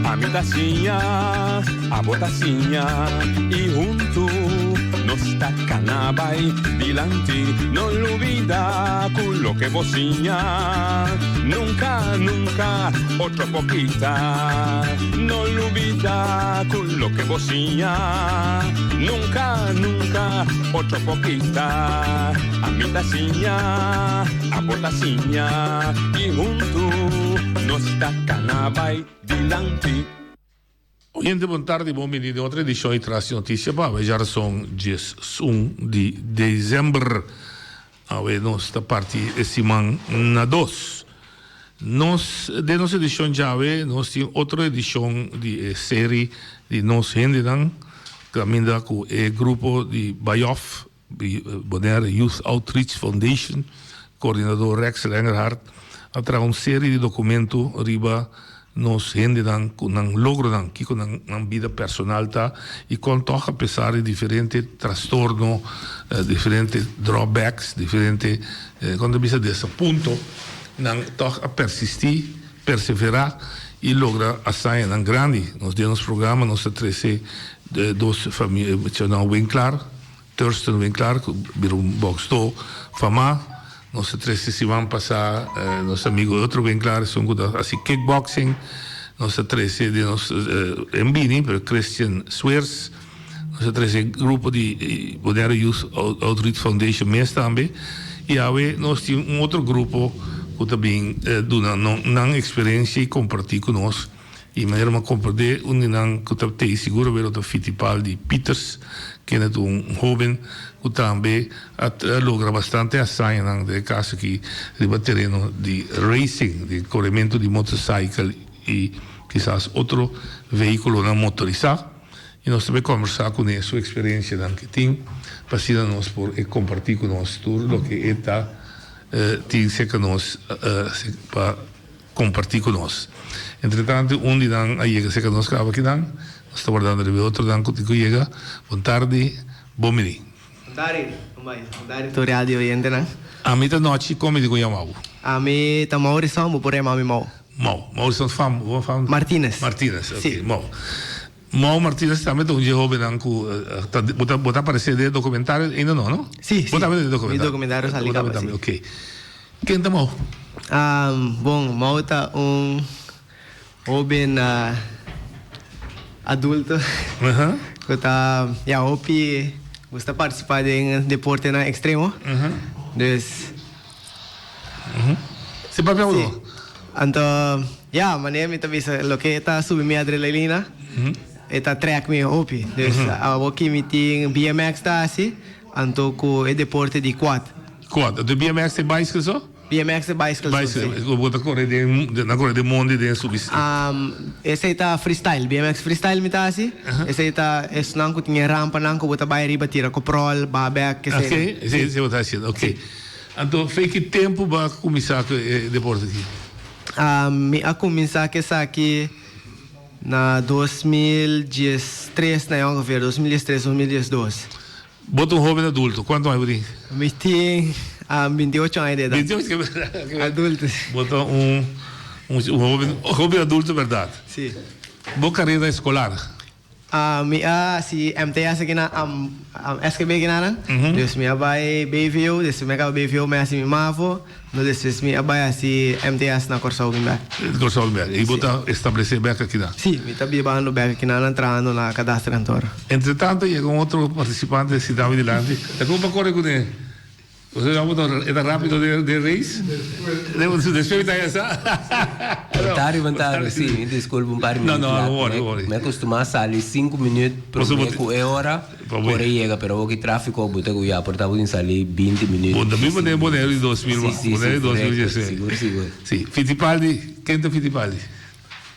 Ami ta siña, abo ta siña y huntu nos ta cana bay dilanti. No lubida cu loke bo siña nunca, nunca otro por kita. No lubida cu loke bo siña nunca, nunca otro por kita. Ami ta siña, abo ta siña y huntu nos ta cana bay dilanti. Oyente bon tardi bon bini den otro edicion di Tras di Noticia pa awe djarason 11 di december. Awe nos ta parti e siman na dos. Nos den nos edicion djawe nos tin otro edicion di e seri di Nos Hendenan caminda cu e grupo di Bayof Bonaire Youth Outreach Foundation, coordinador Rex Lengerhart, a traha un serie di documento riba nos hendenan cu nan logronan, kico nan nan bida personal ta y con toch a pesar di diferente trastorno, diferente drawbacks, diferente, con ta bisa desapunto, nan toch a persisti, persevera y logra hazañanan grandi. Nos den nos programa nos ta trece dos famia, Winklar, Thurston Winklaar ku bira un bòksdó famá. Nos a trese siman pasá nos amigo otro Winklaar, esun ku ta hasi kickboxing. Nos a trese den nos en bini, pero Christian Sweers. Nos a trese grupo di Bonaire Youth Outreach Foundation mes tambe. I awe nos tin un otro grupo ku ta bin duna nan eksperensia i kompartí ku nos. I manera mi a komprendé, un di nan ku ta tei sigur awor ta Fittipaldi Pieters, kende ta un hóben ku tambe a logra bastante hazañanan den e kaso aki riba tereno di racing, di korementu di motorcycle i kisas otro vehíkulonan motorisá. I nos ta bai kòmbersá kuné su eksperensianan ku e tin, pa asina nos por e kompartí ku nos tur loke e ta tin serka nos pa. Comparti cu nos. Entretanto un di nan a yega cerca nos caba akinan. Nos ta wardando riba e otronan cu tin cu yega. Bon tardi, bon bini. Bon tardi, bon bai. Bon tardi tur radio oyentenan. Ami ta Nochi, con mi tin cu yama bo? Ami ta Maurison, bo por yama mi Mau. Mau. Maurison fam, bo fam? Martinez. Martinez, ok, Si. Mau. Mau Martinez tambe ta un dje hobennan cu ta, bo ta, bo ta aparece den e documentario ainda no, no? Si, si. Bo tambe den e documentario? Mi documentario sali Bo tambe caba, si. tambe, ok. Ken ta Mau? Bon, Mau ta un hoben adulto cu ta, ya, hopi gusta participa den deportenan extremo. Dus. Si papia bo? Si. Anto, ya, manera mi ta bisa, loke ta subi mi adrenalina, e ta trek mi hopi. Dus, awoki mi tin BMX ta haci. Anto ku e deporte di quad. Quad. Anto BMX ta e bicycle so? BMX ta e bicycle so, si. Bicycle. Ku bo ta kore den, nan kore den mondi den su bici. Esei ta freestyle. BMX freestyle mi ta hasi. Esei ta esnan ku tin e rampanan ku bo ta bai ariba tira kopròl, baha bèk, esei. Oke, esei esei bo ta hasiendo. Oke. Anto fe ki tempu bo a kuminsá ku e deporte aki? Mi a kuminsá ku esaki na 2013 na e ongeveer, 2013, 2012. Bo ta un hoben adulto, kuantu aña bo tin? Mi tin 28 aña di edat. 28? Adulto. Bo ta un un hoben hoben adulto bèrdat? Si. Bo karera eskolar? Mi a hasi MTS aki na SGB aki na nan. Dus mi a bai BVO, despues mi a kaba BVO mi a hasi mi mavo, no despues mi a bai hasi MTS na Kòrsou bin bèk. Kòrsou bin bèk. I bo ta establesé bèk aki nan? Si, mi ta bibando bèk aki nan, trahando na Kadasterkantoor. Entretanto yega un otro partisipante sintá mi dilanti. Ta kon pa kore kuné? Bo ta e ta rapido den race? Despues mi ta haya sa. Bon tardi, bon tardi. Si, mi disculpa un par di No, minuut no, laat. no worry, Me, worry. me acostuma sali cinco minuut Pasobra prome bo cu e ora Pa bo por e yega, pero awor ki trafico bo ta cu ya por ta bo tin sali binti minuut, Bo ta biba 25 den Boneiru di minuut. dos mil, Si, si, si, Boneiru di dos mil correcto. diesnuebe. Sigur, sigur. Si, Fittipaldi, ken ta Fittipaldi?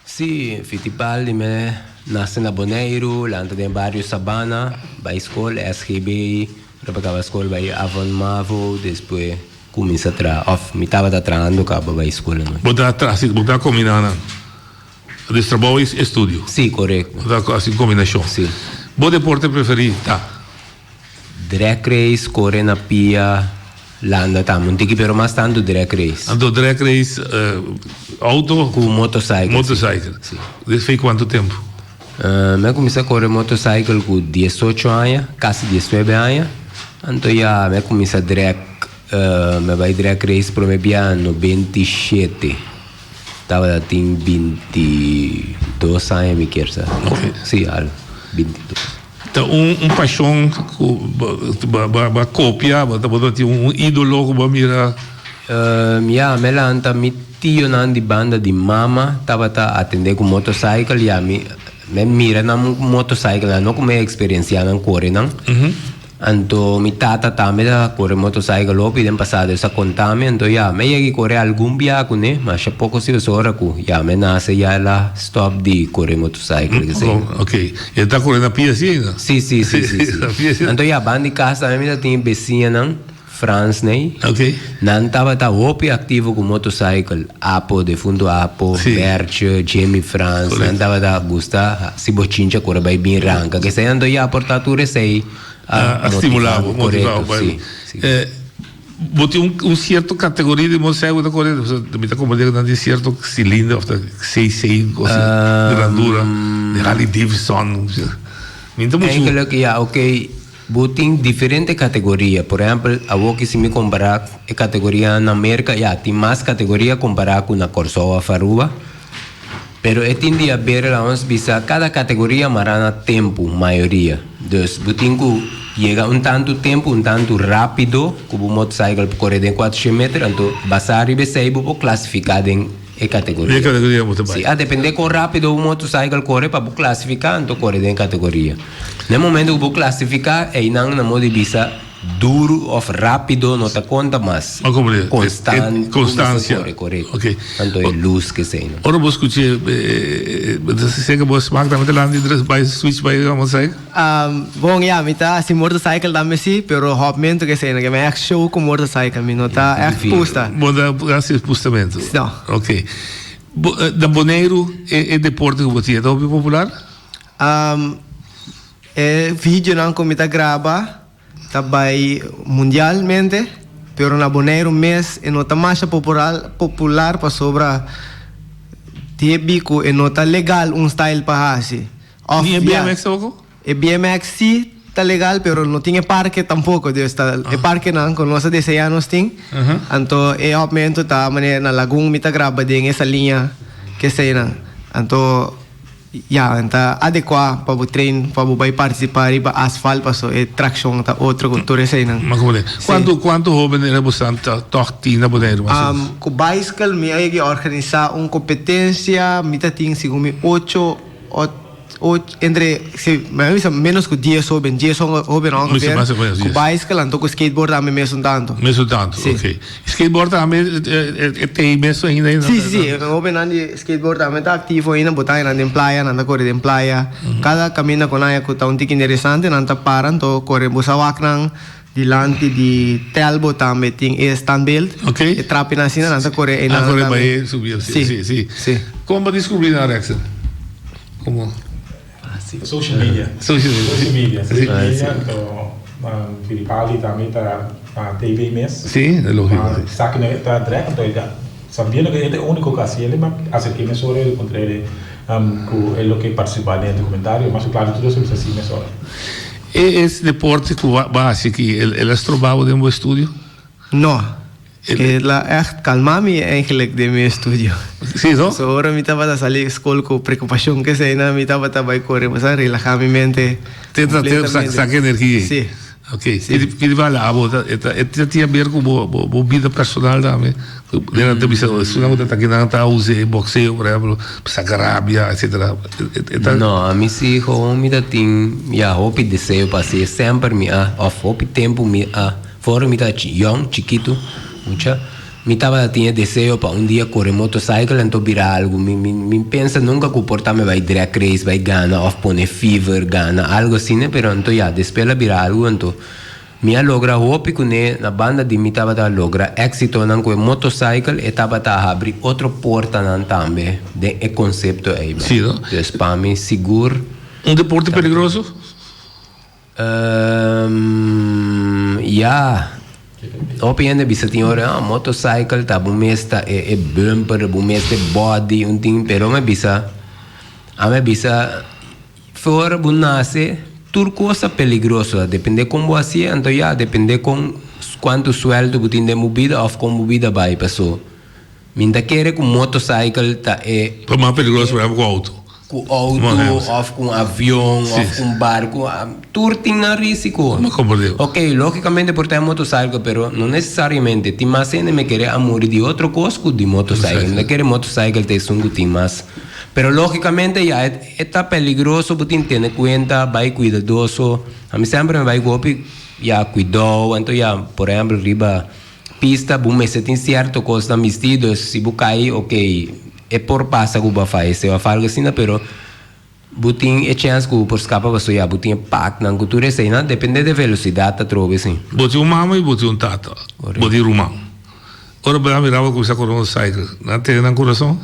Si, Fittipaldi me nace na Boneiru, lanta den bario Sabana, bay scol SGB, ora pa caba scol bay Avon Mavo, despues cuminsa traha, of mi tabata trahando caba bay scol anochi. Bo ta traha, si, bo ta combina nan, dus trabou y estudio? Si, corecto. Bo ta haci combinacion? Si. Bo deporte preferi ta? Drag race, core na pia. Landa tambe un tiki pero mas tantu drag race. Anto drag race auto? Ku motorcycle. Motorcycle. Si. Desde kuantu tempu? Mi a kuminsá kore motorcycle ku diesocho aña, kasi diesnuebe aña. Anto ya mi a kuminsá drag, mi a bai drag race prome bia 97. Tabata tin 22 aña mi kier sa. Si, algu, 22. Ta un un pashon ku bo bo a kopia, bo ta tin un idolo ku bo a mira? Ya, mi a lanta mi tionan di banda di mama tabata atende ku motorcycle, ya mi mi a mira nan motorcycle nan, no ku mi a eksperensia nan kore nan. Anto mi tata tambe ta kore motorcycle hopi den pasado es a konta mi, anto ya mi a yega i kore algun bia kuné, masha poko si pasobra ora ku ya mi a nase ya el a stop di kore motorcycle esei. Oh, ok. E ta kore na pia si ainda? Si, si, si, si, si. Na pia si. Anto ya banda di kas tambe mi ta tin e besiñanan, Frans nei. Ok. Nan tabata hopi aktivo ku motorcycle, Apo, defunto Apo, Si. Bertje, Jimmy Frans, nan Correcto. tabata gusta si bochincha kore bai bin ranka. Kesei anto ya por ta tur esei A a a stimulá motivá bo, mi, motivá bo korekto, bai. si, si. Eh, bo tin un un sierto kategoria di motorcycle ku ta kore? Pasobra mi ta komprendé ku nan tin sierto silinder òf ta cc kos di grandura, di Harley Davidson. Mi no ta muchu. Eigenlijk ya, oké. Bo tin diferente kategoria. Por ehèmpel, awoki si mi kompará e kategoria na Merka, ya, tin mas kategoria kompará ku na Kòrsou òf Aruba. Pero e tin di haber, laga nos bisa, kada kategoria mará na tempu, mayoria. Dus, bo tin ku yega un tantu tempu, un tantu rápido ku bo motorcycle por kore den kuatroshen meter, anto basá riba esei bo por klasifiká den e kategoria. Den e kategoria bo ta bai. Si, a dependé kon rápido bo motorcycle kore pa bo klasifiká, anto kore den e kategoria. Na e momento ku bo klasifiká, einan na modo di bisa duru òf rápido no ta konta mas. A komprendé. Konstan, Konstansia. Kore, korekto. Oké. Anto e lus ke esei no. Ora bo skuch'é, bo ta seka bo smak tambe ta lanta di bai switch bai motorcycle? Bon, ya, mi ta hasi motorcycle tambe si, pero hòpmentu ke esei no ke mi ègt show ku motorcycle, mi no ta ègt pusta. Bo ta hasi pustamentu? No. Oké. Bo, na Boneiru e deporte ku bo tin e ta hopi popular? E videonan ku mi ta graba ta bai mundialmente, pero na Boneiru mes e no ta masha popular pasobra debi ku e no ta legal un style pa hasi. Òf Ni e ya, BMX tampoko? E BMX si ta legal pero no tin e parke tampoko, dus ta e parkenan ku nos a deseá nos tin. Anto e hòpmentu ta manera na Lagun mi ta graba den e saliña keseinan. Anto. Ya, en ta adekuá pa bo train pa bo bai partisipá riba asfalt paso e trakshon ta otro ku tur eseinan. Ma komo Sí. Kuantu kuantu hóben era bo san ta tòg tin na Boneiru mas o menos? Ku baiskel mi a yega organisá un kompetensia, mi ta tin segun mi ocho ot och entre si mi a bisa ménos ku dies hóben, dies hóben ongeveer Mas o menos ku dies. baiskel anto ku skateboard tambe mesun tantu. Mesun tantu, Sí. oké. Skateboard tambe e tei mesun ainda ainda? Sí, sí, sí. E hobennan di skateboard tambe ta aktivo ainda. Bo ta haña nan den playa, nan ta kore den playa. Kada kaminda ku nan haña ku ta un tiki interesante, nan ta para anto kore. Bo sa wak nan dilanti di Telbo tambe tin e standbeeld. Ok. E trapinan asina, nan ta kore einan Ah, kore tambe. bai subi asina. Sí. Sí, sí. Sí. Kon bo a diskubri nan, Rexel? Komo? Social media. Social media. Social media. Social media, anto Firipali tambe ta na TV mes. Sí, e lógico. Ma sa ku ta drek, anto e ta sabiendo ku e ta e úniko ku hasi el, ma aserk'é mesora i kontr'é ku e loke partisipá den e dokumentario, mas ku klaru tur esei bisa si mesora. E es deporte ku bo a hasi aki, el a stroba bo den bo estudio? No. El a ègt kalma mi eigenlijk den mi estudio. Sí, no? So ora mi tabata sali skol ku preokupashon keseinan mi tabata bai kore pa sa relahá mi mente Te ta te kompletamente. saka energia ei. Sí. Ok. Ki di bala abo ta e ta e ta tin haber ku bo bo bo bida personal tambe? Ku den nan ta bisa esunnan ku ta ta kinan ta usa e boxeo por ehemplo pa saka rabia etcetera. E ta. No, ami si gewoon mi ta tin ya hopi deseo pa hasi e semper mi a òf hopi tempu mi a. For mi ta yong, chikitu, mucha, mi tabata tin e deseo pa un dia kore motorcycle anto bira algu. Mi mi mi pensa nunka ku por ta mi bai drag race, bai gana òf pone fever gana, algu asina, pero anto ya, despues el a bira algu anto mi a logra hopi kuné na banda di mi tabata logra éksitonan ku e motorcycle, e tabata habri otro portanan tambe den e konsepto ei. Sí, no? Dus pa mi sigur. Un deporte peligroso? Ya. Hopi hende bisa tin ora, ah, motorcycle ta bo mes ta e, e bumper, bo mes ta e body, un tin, pero mi bisa, a mi bisa, for bo nace, tur cos ta peligroso, ta depende con bo hacié, anto ya, depende con cuanto sueldo bo tin den bo bida of con bo bida bay, paso mi ta kere cu motorcycle ta e. Ta mas peligroso por ehempel cu auto. Cu auto of cu un avion of cu un barco, tur tin nan risico. Mi comprende. Ok, logicamente por ta e motorcycle, pero no necesariamente. Tin mas hende me kere a muri di otro cos cu di motorcycle. Mi ta kere motorcycle ta esun cu tin mas. Pero logicamente ya, e ta peligroso, bo tin tene cuenta, bay cuidadoso. Ami semper mi bay cu hopi ya cuidou, anto ya, por ehempel riba pista bo mester tin cierto cosnan bisti, dus si bo cay, ok, E por pasa ku bo a fayesé òf algu asina, pero bo tin e chèns ku bo por skapa pasobra ya bo tin e paknan ku tur eseinan, depende di e velosidat atrobe si. Bo tin un mama i bo tin un tata, bo tin ruman. Ora bo a mira bo kuminsá kore motorcycle, nan tene nan kurason?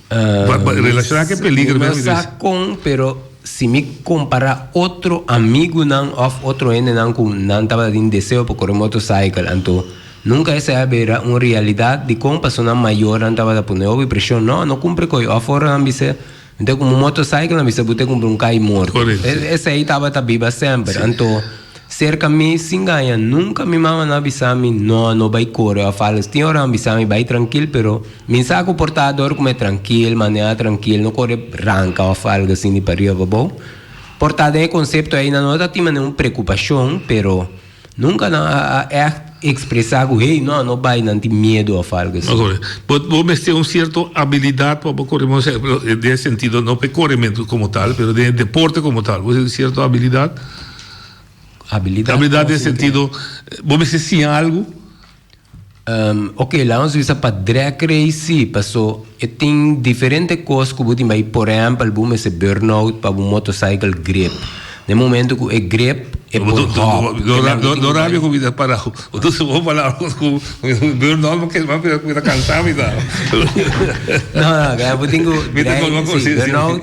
Relashoná ku e peligro Mi no sa kon, pero si mi kompará otro amigunan òf otro hendenan ku nan tabata tin deseo pa kore motorcycle, anto Nunca esei a bira un realidad dicon pasobra nan mayornan tabata pone hopi presion no no cumpre coy of ora nan bisa bo ta cumpra un motorcycle nan bisa bo ta cumpra un cay morto esei tabata biba semper anto cerca mi sin gaña nunca mi mama no a bisa mi no no bay core of algo tin ora nan bisa mi bay trankil pero mi sa cu por ta dor cu mi trankil maneha trankil no core ranca of algo asina di pariba pa abou por ta den e concepto ey nan no ta tin manera un preocupacion pero. Nunca nan a echt expresa cu hey no no bay nan tin miedo of algo así. Oké. Bo bo mester un cierto habilidad pa bo core motorcycle, den e sentido no pa e coremento como tal, pero den e deporte como tal. Bo mester un cierto habilidad. Habilidad? Habilidad den sentido, bo mester siña algo. Ok, laga nos bisa pa drag race si, paso e tin diferente kos ku bo tin bai, por ehèmpel bo mester burnout pa bo motorcycle grip, den momento ku e grip e por hòp. No rabia ku mi ta para, bo ta usa bo palabra ku burnout bo keda mi ta kansa mi ta. No, no, bo tin ku drag, si, burnout.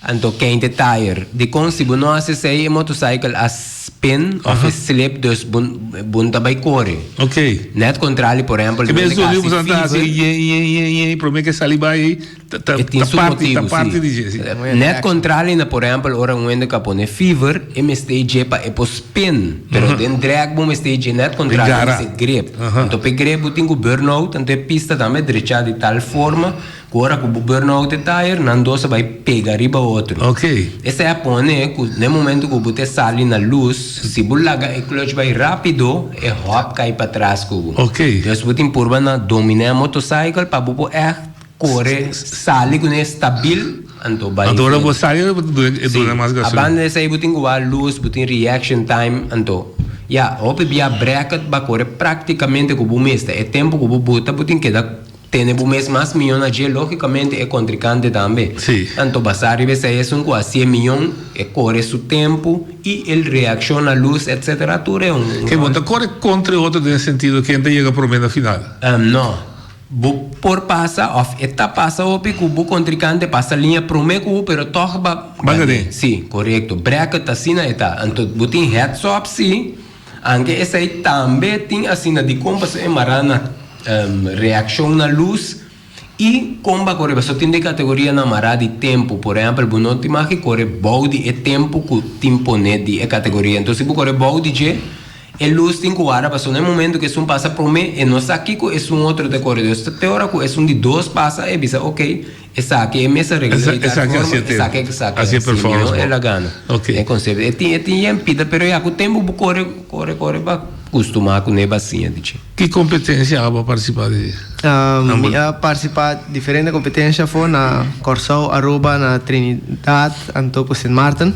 Anto ken te tire. Dikon si bo no hasi esei e motorcycle a spin of e slip dus bo bo no ta bai kore. Ok. Net kontrali por ehempel Ke mi bes ta dori hasi bo ta hasi fever. yen yen yen yen prome ke sali bai ei ta ta E tin ta su parti ta motibu parti si. di dje si. Net kontrali na por ehempel ora un hende ka pone fever e mester dje pa e por spin pero den drag bo mester dje net kontrali bo Gara. mester grip. Anto pa e grip bo tin ku burnout anto e pista tambe drechá di tal forma Ku ora ku bo burnout e tire, nan dos a bai pega riba otro. Ok. Esei a pone ku na e momento ku bo ta sali na lus, si bo laga e clutch bai rapido, e hòp kai patras ku bo. Ok. Dus bo tin purba na dominá e motorcycle pa bo por ègt kore sali kuné stabil, anto bai. Anto ora bo sali bo ta duna e duna mas Sí. gasolina. A banda di esei bo tin ku wak lus, bo tin reaction time, anto ya, hopi bia bracket bo a kore praktikamente ku bo mester. E tempu ku bo buta bo tin keda. Tene bo mes mas miyon na dje, logicamente e contrincante tambe. Sí. Anto basá riba esei esun cu a hacié miyon, e core su tempo y el reaccion na luz etc. Tur e un. Ke bo ta core contra e otro den e sentido ken ta yega prome na final? No. Bo por pasa of e ta pasa hopi cu bo contrincante pasa liña prome cu bo pero toch ba Ba gané. Sí, corecto. Bracket asina e ta. Anto bo tin heads up sí. Anke esei tambe tin asina di kon pasobra e mará na reakshon na lus i kon bo a kore. Pasobra tin di kategorianan mará di tempu. Por ehèmpel, bo no tin mag di kore bou di e tempu ku tin poné di e kategoria. Entonces si bo kore bou di dje, e lus tin ku wara pasobra na e momentu ku esun pasa promé e no sa kiko esun otro ta kore. Dus te ora ku esun di dos pasa e bisa oke. Esaki e mes a regla di tal forma, esaki esaki Así así performance miho el a gana. Ok. E concepto. E tin e tin yen pida pero ya cu tempo bo core core core bo a custuma cu ne baciña di dje. Ki competencia abo a participa di? Mi a participa diferente competencia afo na Corsou, Aruba, na Trinidad anto cu Sint Maarten.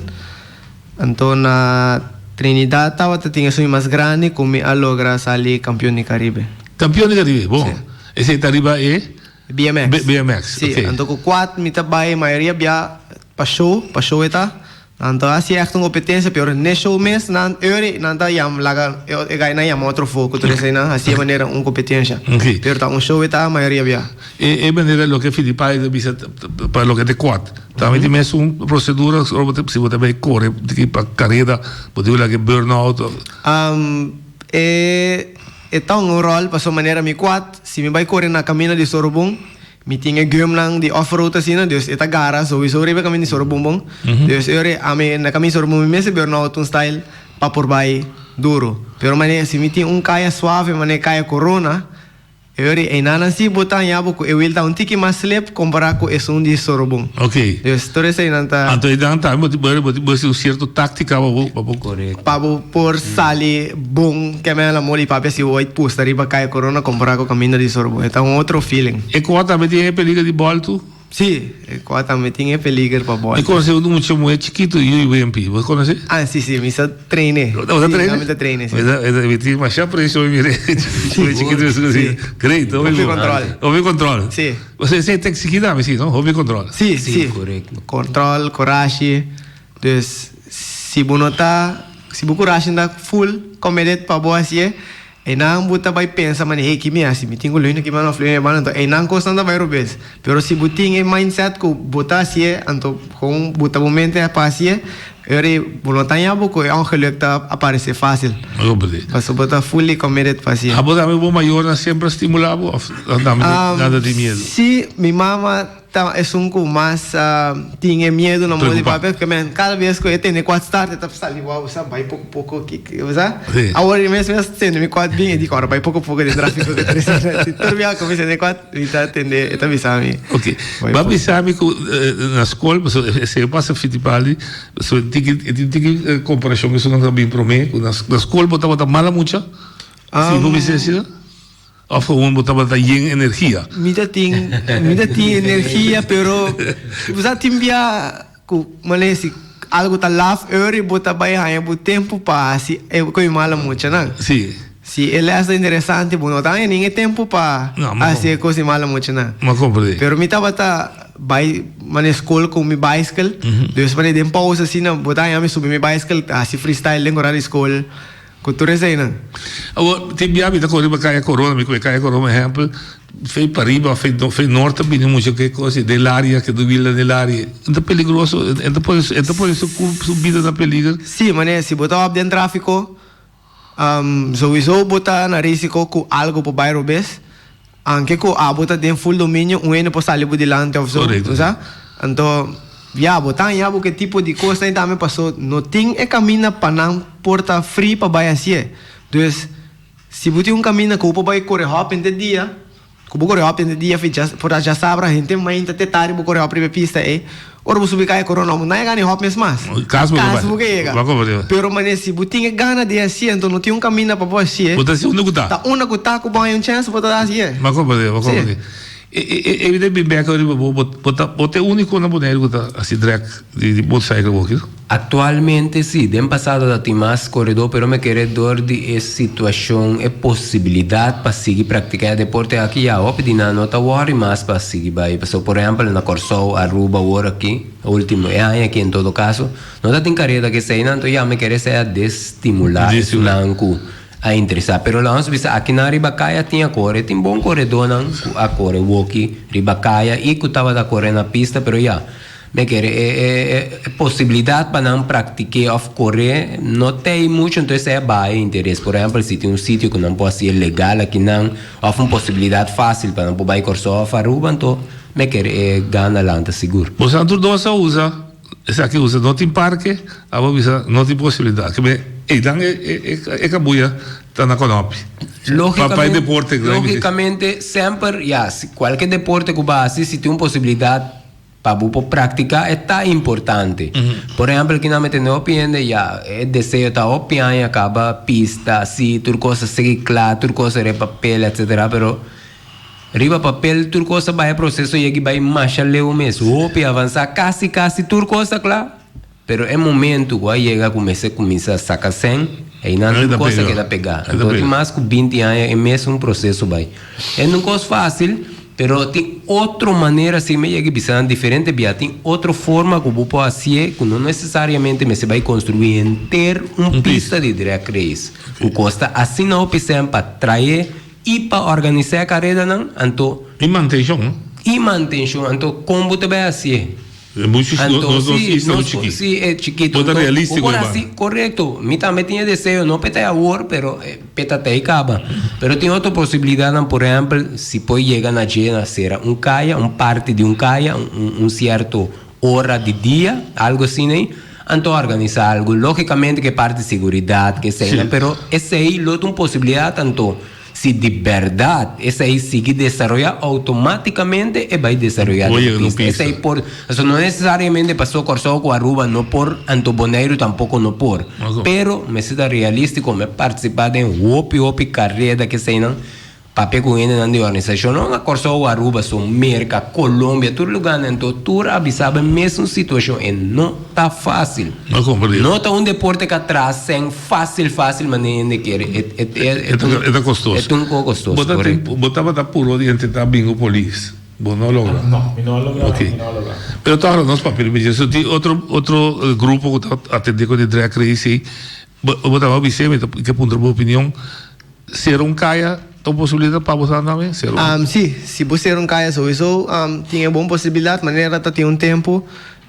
Anto na Trinidad tabata tin esun mas grandi cu mi a logra sali campeon di Caribe. Campeon di Caribe, bon. Si. Esey ta riba e? BMX. BMX, Sí, ok. anto ku kuat mi ta bai mayoria bia pa show, pa show e ta. Anto hasi ègt un kompetensia, pero n'e show mes nan euri nan ta yam laga e gainan yama otro fo ku tur eseinan hasi e manera un kompetensia. Ok. Pero ta un show e ta mayoria bia. E e manera loke Filipai ta bisa pa loke ta e kuat. Tambe tin mes un prosedura si bo ta bai kore pa kareda bo tin ku laga e burnout. E e ta un rol paso manera mi quad si mi bai kore na camino di Sorobon mi tin e gumnan di off road asina dus e ta gara souiso riba e camino di Sorobon bon dus e ora ami na camino di Sorobon mi mester burnout un style pa por bai duro pero manera si mi tin un kaya suave manera kaya Corona E ora einan si bo ta haña bo ku e wiel ta un tiki mas slip kompará ku esun di Sorobon. Ok. Dus tur eseinan ta. Anto einan tambe bo tin bo tin bo hasi un sierto táktika pa bo pa bo. Korekto. Pa bo por sali bon keme na moli papia si bo bai pusta riba Kaya Korona kompará ku kaminda di Sorobon. E ta un otro feeling. E kua tambe tin e peliger di bòltu? Sí, e kua tambe tin e peliger pa Mi bòltu. konosé un mucha muhé chikitu yu Wempi. Bo konosé? Ah, sí, sí, mi sa train'é. Bo ta Sí, train'é? mi ta train'é, sí. Mi ta, mi tin masha apresio mi mir'é muhé chikitu Sí. así. Great, hopi Hopi bon. control. Hopi control. Sí. Bo esei ta exigí tambe, sí, no? Hopi control. Sí, Sí, sí. korekto. Control, korashi. Dus, si bo no ta, si bo kurashi no ta full committed pa bo hasié, Einan bo ta bai pensa manera, hey, ki mi hasi? Mi tin ku luna ki mano of luna e banda. Anto einan kosnan ta bai robes. Pero si bo tin e mindset ku bo ta hasié, anto kon bo ta bo mente pa hasié, e ora ei bo no ta haña bo ku e ongeluk ta aparesé fásil. Pasobra bo ta fully committed pa hasié. Abo tambe bo mayornan semper a stimulá bo òf nada di miedu? Sí, mi mama. Ta esun ku mas tin e miedu na modo di papia, porque men kada bes ku e tende kuat start e ta sali wou sa bai poko poko ki sa. Awor e mes mes tende mi kuat bin e di ora bai poko poko den trafiko ku tres ora. Si tur bia ku mi tende kuat mi ta tende e ta bisa mi. Ok, bo a bisa mi ku na skol pasobra esei a pasa Fittipaldi pasobra e tin tiki komparashon ku esun nan ta bin prome ku na skol bo tabata mala mucha? Si bo bisa asina? Of gewoon bo tabata yen energia? Mi ta tin, mi ta tin energia, pero bo sa tin bia ku mane si algo ta laf eur i bo ta bai haña bo tempu pa hasi e ko'i mala muchanan. Sí. Si e les ta interesante bo no ta haña nin e tempu pa hasi e kos di mala muchanan. M'a komprendé. Pero mi tabata bai mane skol ku mi baiskel, dus mane den pausa asina bo ta haña mi subi mi baiskel hasi freestyle den kora di skol. Ku tur eseinan. Awor, tin bia mi ta kore riba Kaya Korona, mi kue Kaya Korona ehèmpel, fei pariba, fei fei nort ta bini mucha ke kos i den laria, ke ta wila den laria. E ta peligroso, e ta pone e ta pone su su bida na peliger. Sí, manera si bo ta wak den tráfiko, souiso bo ta na risiko ku algu por bai robes, anke ku abo ta den full dominio, un hende por sali bo dilanti òf so, Korekto. bo sa. Anto, ya, bo ta haña bo ku e tipo di kosnan tambe paso no tin e kaminda pa nan por ta free pa bai hasié. Dus, si bo tin un kaminda ku bo por bai kore hòp henter dia, ku bo kore hòp henter dia fi dja por ta djasabra henter mainta te tardi bo kore hòp riba e pista ei, ora bo subi kaya Corona bo no a gana e hòp mes mas. Kas bo Kas bo ke yega. Bo a Pero manera si bo tin e gana di hasié anto no tin un kaminda pa bo hasié. Bo ta hasi unda ku ta. Ta unda ku ta ku bo haña un chèns bo ta hasié. Bo a komprendé, bo a Sí. komprendé. E e e bin bek riba bo, bo bo ta bo ta e úniko na Boneiru ku ta hasi drag di di motorcycle bo aki? Aktualmente sí, den pasado ta tin mas koredó pero mi kere dor di e situashon e posibilidat pa sigui praktiká e deporte aki ya hopi di nan no ta wòri mas pa sigui bai pasobra por ehèmpel na Kòrsou, Aruba awor aki último e aña aki en todo kaso no ta tin kareda ku eseinan anto ya mi kere esei a destimulá esunnan ku a interesá. Pero laga nos bisa akinan riba kaya tin a kore, tin bon koredónan ku a kore woki riba kaya i ku tabata kore na pista, pero ya, mi kere e e e posibilidat pa nan praktik'é òf kore no t'ei muchu, entonces esei a baha e interes. Por ehèmpel, si tin un sitio ku nan por hasié legal akinan òf un posibilidat fásil pa nan por bai Kòrsou òf Aruba, anto mi kere e gana lanta sigur. Boso tur dos a usa Esaki usa no tin parke, abo bisa no tin posibilidad. Ke me einan e e e kabuya ta na konopi. Pa pa e deporte ku Logicamente semper ya si kualke deporte ku bo hasi si tin un posibilidad pa bo por praktika e ta importante. Por ehempel kinan mi tende hopi hende ya e deseo ta hopi aña kaba pista si tur kos a sigui kla tur kos a riba papel etcetera pero Riba papel tur kos a bai e proseso yegi bai masha leu mes, hopi avansá, kasi kasi tur kos ta kla, pero e momentu ku a yega ku mester kuminsá saka sèn, einan tur kos a keda pegá. Anto tin mas ku binti aña e mesun proseso bai. E no un kos fásil, pero tin otro manera si mi yegi bisa nan diferente bia, tin otro forma ku bo por hasié ku no nesesariamente mester bai konstruí henter un pista di drag race ku kosta asina hopi sèn pa trae I pa organisá e karedanan, anto. I mantenshon. I mantenshon, anto kon bo ta bai hasié? Muchu Anto, nos nos sí, isla nos muchu chikí. Sí, e chikitu. Bo ta Anto, realístico bo por Iván. hasi, korekto. Mi tambe tin e deseo, no p'e ta e awor, pero p'e ta tei kaba. Pero tin otro posibilidatnan, por ehèmpel, si por yega na dje na sera un kaya, un parti di un kaya, un un sierto ora di dia, algo asina ei, anto organisá algo. Lógikamente ku e parti seguridat, ke eseinan, pero esei lo ta un posibilidat anto. Si di bèrdat esei sigui desaroyá, outomátikamente e bai desaroyá den un pista. Esei por, pasobra no nesesariamente pasó Kòrsou ku Aruba no por, anto Boneiru tampoko no por. Pero mester ta realístiko, mi a partisipá den hopi hopi kareda ku eseinan, papia ku hendenan di organisashon, no na Kòrsou, Aruba so, Merka, Colombia, tur lugánan, anto tur a bisa bo e mesun situashon, e no ta fásil. No ta un deporte ku a traha sèn. Fácil, fácil manera hende kere. E, e, e, E ta, e ta kostoso. E ta un poco kostoso, Bo ta tin, korekto. bo tabata puro di intentá bin ku polis. Bo no a logra. No, mi no a logra, Ok. mi no a logra. Pero tòg nos papia riba dje. So tin otro, otro grupo ku ta atendé ku di drag race ei. Bo, bo tabata bis'é, mi ta ke puntra bo opinion. Sera un kaya ta un posibilidat pa bo sa tambe? Sera un. Sí, si bo sera un kaya souiso tin e bon posibilidat. Manera ta tin un tempu,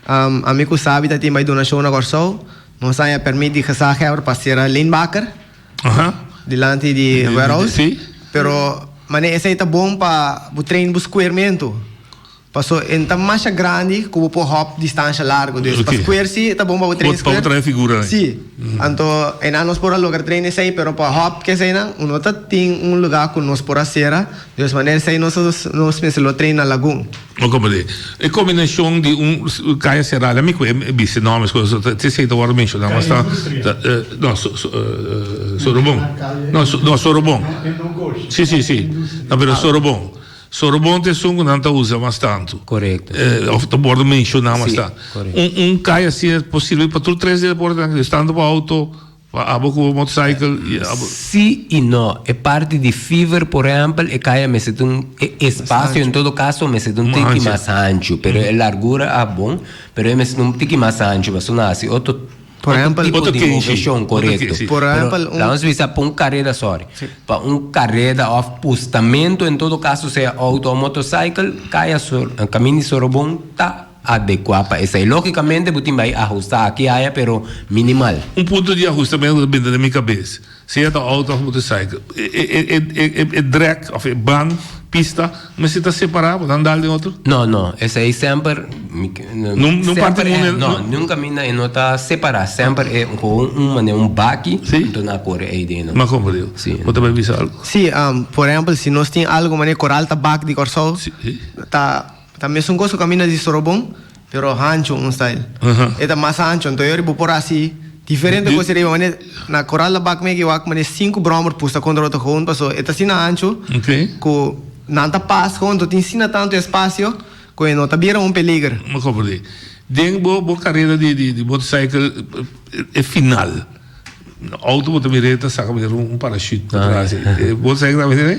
ami ku Sabi ta tin bai donashon na Kòrsou. Nos haña permit di gezaghebber pa sera Leenbakker dilanti di warehouse. Pero manera esei ta bon pa bo train bo skuermentu. Paso e ta masha grandi ku bo por hòp distansha largu. Dus pa skuer si ta bon pa bo train skuer. Si. Anto einan nos por a logra train esei pero pa hòp keseinan no ta tin un lugá ku nos por a sera. Dus manera esei nos nos mester lo train na Lagun. Bo komprendé. E kombinashon di un kaya será, lami ku e bisa e nòmber, esei ta esei ta wòrdu menshoná, mas ta no Sorobon, no no Sorobon, si si si, no pero Sorobon, Sorobon ta esun ku nan ta usa mas tantu. Korekto. Òf ta wòrdu menshoná mas tantu. Un un kaya asina por sirbi pa tur tres deportenan, tantu pa outo. Pa abo ku bo motorcycle y abo. Sí y no. E parti di Fever por ehempel e kaya mester ta un e espacio en todo caso mester ta un tiki mas hanchu pero e largura a bon pero e mester ta un tiki mas hanchu pasobra nan hasi otro Por ehempel tipo di moveshon korekto. Por ehempel un. Laga nos bisa pa un kareda sorry pa un kareda of pustamento en todo caso sea auto of motorcycle kaya kaminda di Sorobon ta Adekuá pa esei. Lógikamente bo tin bai ahustá aki aya pero minimal. Un punto di ahustamentu ta bini den mi kabes, sea ta outo òf motorcycle, e drek òf e ban, pista, mester ta separá pa nan dal den otro? No, no, esei semper, Nun parti semper e, no, nunka mi e no ta separá, semper e gewoon un manera un baki, anto nan a kore ei den nan. M'a komprendé. Sí. Bo ta bai bisa algu? Sí, por ehèmpel si nos tin algu manera koral ta bak di Kòrsou, ta. Ta mesun kos ku kaminda di Sorobon, pero hanchu un style. E ta mas hanchu, anto yori bo por hasi diferente kos riba. Manera na Koral Labak meki wak manera sinku bròmer pusta kontra otro gewoon paso e ta asina hanchu ku nan ta pas gewoon, anto tin asina tantu espasio ku e no ta bira un peliger. Mi komprendé. Den bo bo karera di di motorcycle e final, outo bo ta mira e ta saka manera un parachute patras. E motorcycle ta mira?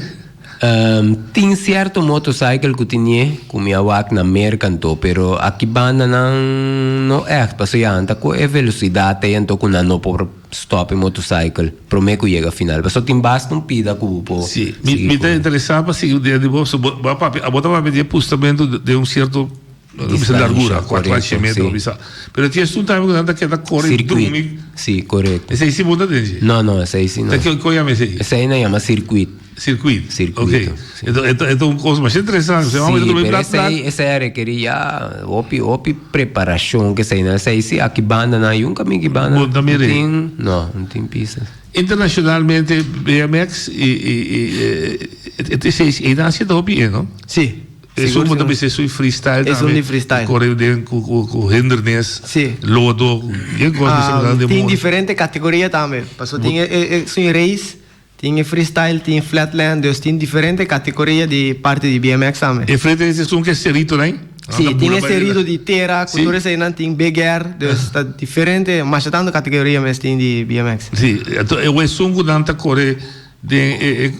Tin cierto motorcycle cu tinie cu mi a wak na Merca anto, pero aki banda nan no echt, pasobra ya nan ta cu e velocidad ey anto cu nan no por stop e motorcycle prome cu yega final, pasobra tin basta un pida cu bo por Si, mi sigui mi ta cu. interesa pa sigui den di bo, so bo a papia, abo ta papia di e pustamento den un cierto Distancia, largura, cuatro correcto, a metro, si. bisa. Pero tin esun tambe cu nan ta keda core Circuit, drumi. si, correcto. Esey si bo ta den dje? No, no, esey si no. Ta ki con yama esey? Esey nan yama circuit. Circuit. Circuito, Ok. si. Eto, eto, eto un cos masha interesante. Si, Se mama pero plat, plat. esey, esey a rekeri ya hopi, hopi preparacion ke esey nan. Esey si aki banda nan, yunca mi aki banda. Bo ta mira No ey. tin, no, no tin pisas. Internacionalmente BMX y, y, y, eh, esey, ey nan haci hopi e, no? Si. Esun bo ta bisa esun freestyle tambe. Esun di freestyle. Kore den ku ku ku hindernis. Si. Lodo, yen kos bisa ku nan den Tin diferente kategoria tambe. Paso tin e e esun race, tin e freestyle, tin flatland, dus tin diferente kategoria di parti di BMX tambe. E flatland es esun ku e serito nan? Si, tin e serito di tera, ku tur eseinan tin big air, dus ta diferente, masha tantu kategoria mes tin di BMX. Si, anto e esun ku nan ta kore Den e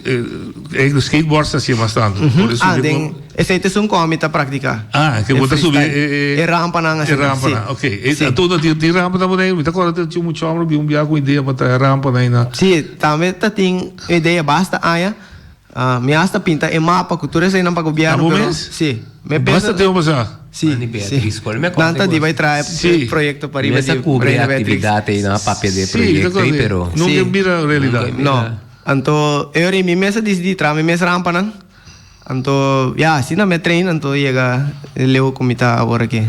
e skateboard sa hacié mas tanto. Por eso Ah, den esei ta esun ku mi ta praktiká. Ah, ke bo ta subi e e rampanan asina. E rampanan, ok. E anto tin tin rampa ta Boneiru? Mi ta kòrda tin mucha hòmber bin un biaha ku idea pa traha rampanan ei na. Si, tambe ta tin idea basta aña. Mi hasta pinta e mapa ku tur eseinan pa gobièrnu Abo pero mes? si. Mi Basta pensa tempu pasá? Si, Mani si. Beatriz School. Mi a Nan konta ta di ku bai traha Si. e proyekto pa riba Mes a di kubri Reina Beatrix. aktividat ei nan a papia di e Si, ta proyekto ei kòrda. pero Nunka Si. e bira realidat. Nunka e bira. No. Anto e ora ei mi mes a disidí traha mi mes rampanan. Anto ya asina mi a train anto yega e leu ku mi ta awor aki.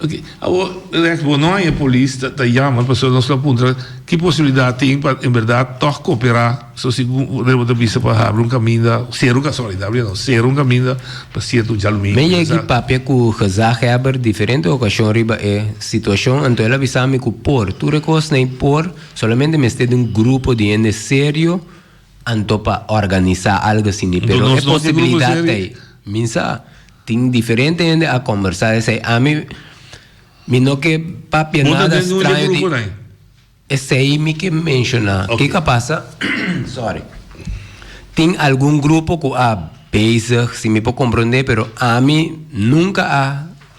Ok, awor Rex bo no haña polis ta ta yama pasobra nos lo a puntra ki posibilidat tin pa en berdad tòg koperá so segun bo ta bisa pa habri un kaminda sera un kasualidat no sera un kaminda pa sierto djalumingu Mi yegi papia ku gezaghebber diferente okashon riba e situashon anto el a bisa mi ku por tur e kosnan ei por solamente mester di un grupo di hende serio Anto pa organisá algo asini, Anto pero e nos no tin grupo posibilidat serio? ta ei. Mi sa, tin diferente hende a kombersá esei. Ami, mi no ke papia Bo ta nada den un dje straño di grupo nan? esei mi ke menshoná. Ok. Kiko a pasa? Sorry. Tin algun grupo ku a bezig, si mi por komprondé, pero ami nunka a.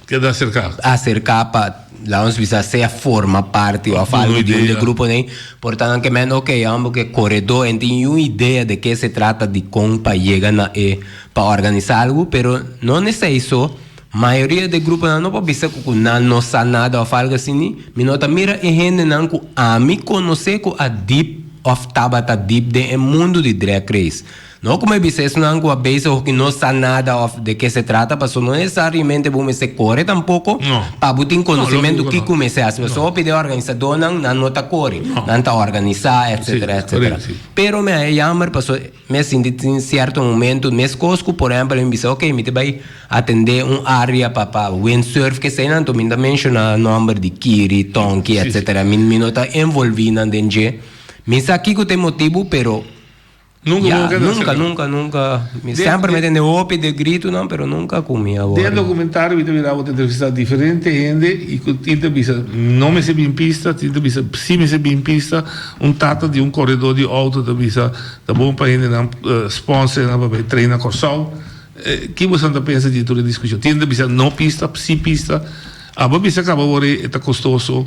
Keda aserká. Aserká pa, laat ons bisa, sea forma parti òf Duna algu di un idea. de gruponan. Por tanto ke men ok, amo ke koredó en tin un idea de ke se trata di kon pa yega na e pa organisá algu, pero no nesei so, mayoria de gruponan no por bisa ku ku nan no sa nada òf algu asini. Mi no ta mira e hendenan ku ami konosé ku a dip òf tabata dip den e mundu di drag race. No ku mi bisa esnan ku a bezig ku no sa nada of de ke se trata paso no nesesariamente bo mester kore tampoko pa bo tin konosementu kiko mester hasi paso hopi den organisadónan nan no ta kore nan ta organisá etsetera etsetera pero mi a jammer paso mi a sinti tin sierto momento meskos ku por ehèmpel mi bisa ok mi ta bai atendé un área pa pa windsurf keseinan anto mi ta menshoná nòmber di Kiri Tonki etsetera mi no ta envolví nan den dje mi sa kiko ta e motibu pero Nunca Ya, bo keda nunca, acerca. nunca, nunca. Mi Den- semper mi den- tende hopi de gritonan, pero nunca cu mi a Den worde. documentario mi ta mira bo ta entrevista diferente hende y cu tin ta bisa no mester bin pista, tin ta bisa si mester bin pista. Un tata di un corredor di auto ta bisa ta bon pa hendenan sponsor nan pa bay train na Corsou. Ki boso ta pensa di tur e discusion? Tin ta bisa no pista, si pista. Abo bisa caba awor e ta costoso,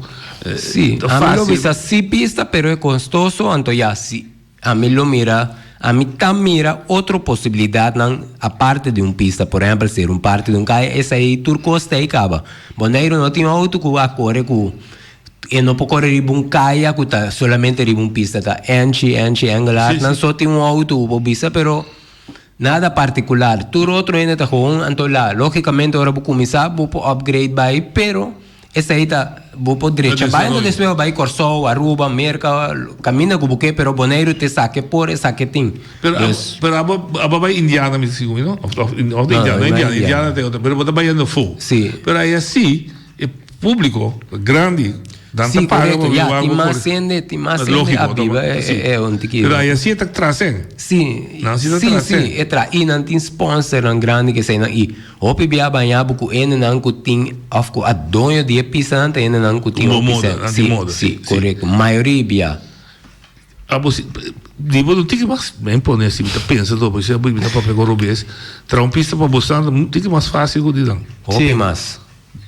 Si, ta ami lo facil. bisa si pista, pero e costoso, anto ya si. Ami lo mira, ami ta mira otro posibilidadnan aparte di un pista, por ehempel ser un parte di un kaya, esei tur kos ta ei kaba. Boneiru no tin outo ku a kore ku e no por kore riba un kaya ku ta solamente riba un pista, ta Anchi, Anchi, Engelhard nan so tin un outo ku por bisa pero nada partikular. Tur otro hende ta gewoon anto la. Logikamente ora bo kuminsá bo por upgrade bai pero. Esei ta, bo por drecha bai, anto despues bo bai Kòrsou, Aruba, Merka, kaminda ku bo ke, pero Boneiru te sa ke por e sa ke tin. Pero Dus. pero abo abo bai Indiana mi ta sigur no? Of of of No, Indiana, no no Indiana, Indiana. Indiana ta e otro, pero bo ta bayendo afó. Si. Pero ai así e públiko grandi dan ta Si, paga korekto, pa ya, wak tin bo mas kore. hende, tin mas hende Lógiko, a biba e si. e un tiki. Pero ai así e ta trasen. Si, Nan si ta si, trasen. si, e tra, i nan tin sponsornan grandi keseinan i. Hopi bia baña bo ku hendenan ku tin òf ku a doño di e pisanan ta hendenan ku tin Bo hopi moda, sèn. nan Sí, tin moda, sí, sí, sí. korekto. Mayoria bia. Abo si, di bo no tin ki mas men pone si mi ta pensa to, pasobra mi ta papia ku robes. Traha un pista pa bo stan ta tiki mas fásil ku di nan. Hopi Sí. mas.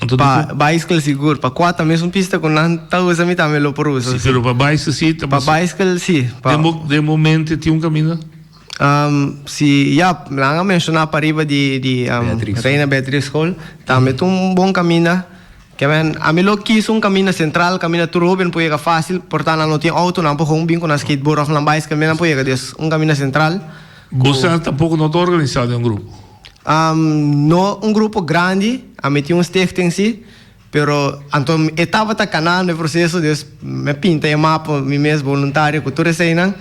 Anto Pa dikon? bicycle sigur, pa kua ta mesun pista ku nan ta usa mi tambe lo por usa. Sí, pero pa bicycle sí ta Pa mas. bicycle sí. Pa. Den bo, den bo mente tin un kaminda? Si, ya, nan a menshoná pariba di di Beatrix. Reina Beatrix School, tambe ta un bon kaminda. Ke men, ami lo kis un kaminda sentral, kaminda tur hóben por yega fásil, por ta nan no tin outo, nan por gewoon bin ku nan skateboard òf nan bicycle, men nan por yega. Dus, un kaminda sentral ku. Bo sa tampoko no ta organisá den un grupo? No un grupo grandi, ami tin un stichting si, pero anto e tabata kanando e proseso, dus mi a pinta e mapa mi mes boluntario ku tur eseinan.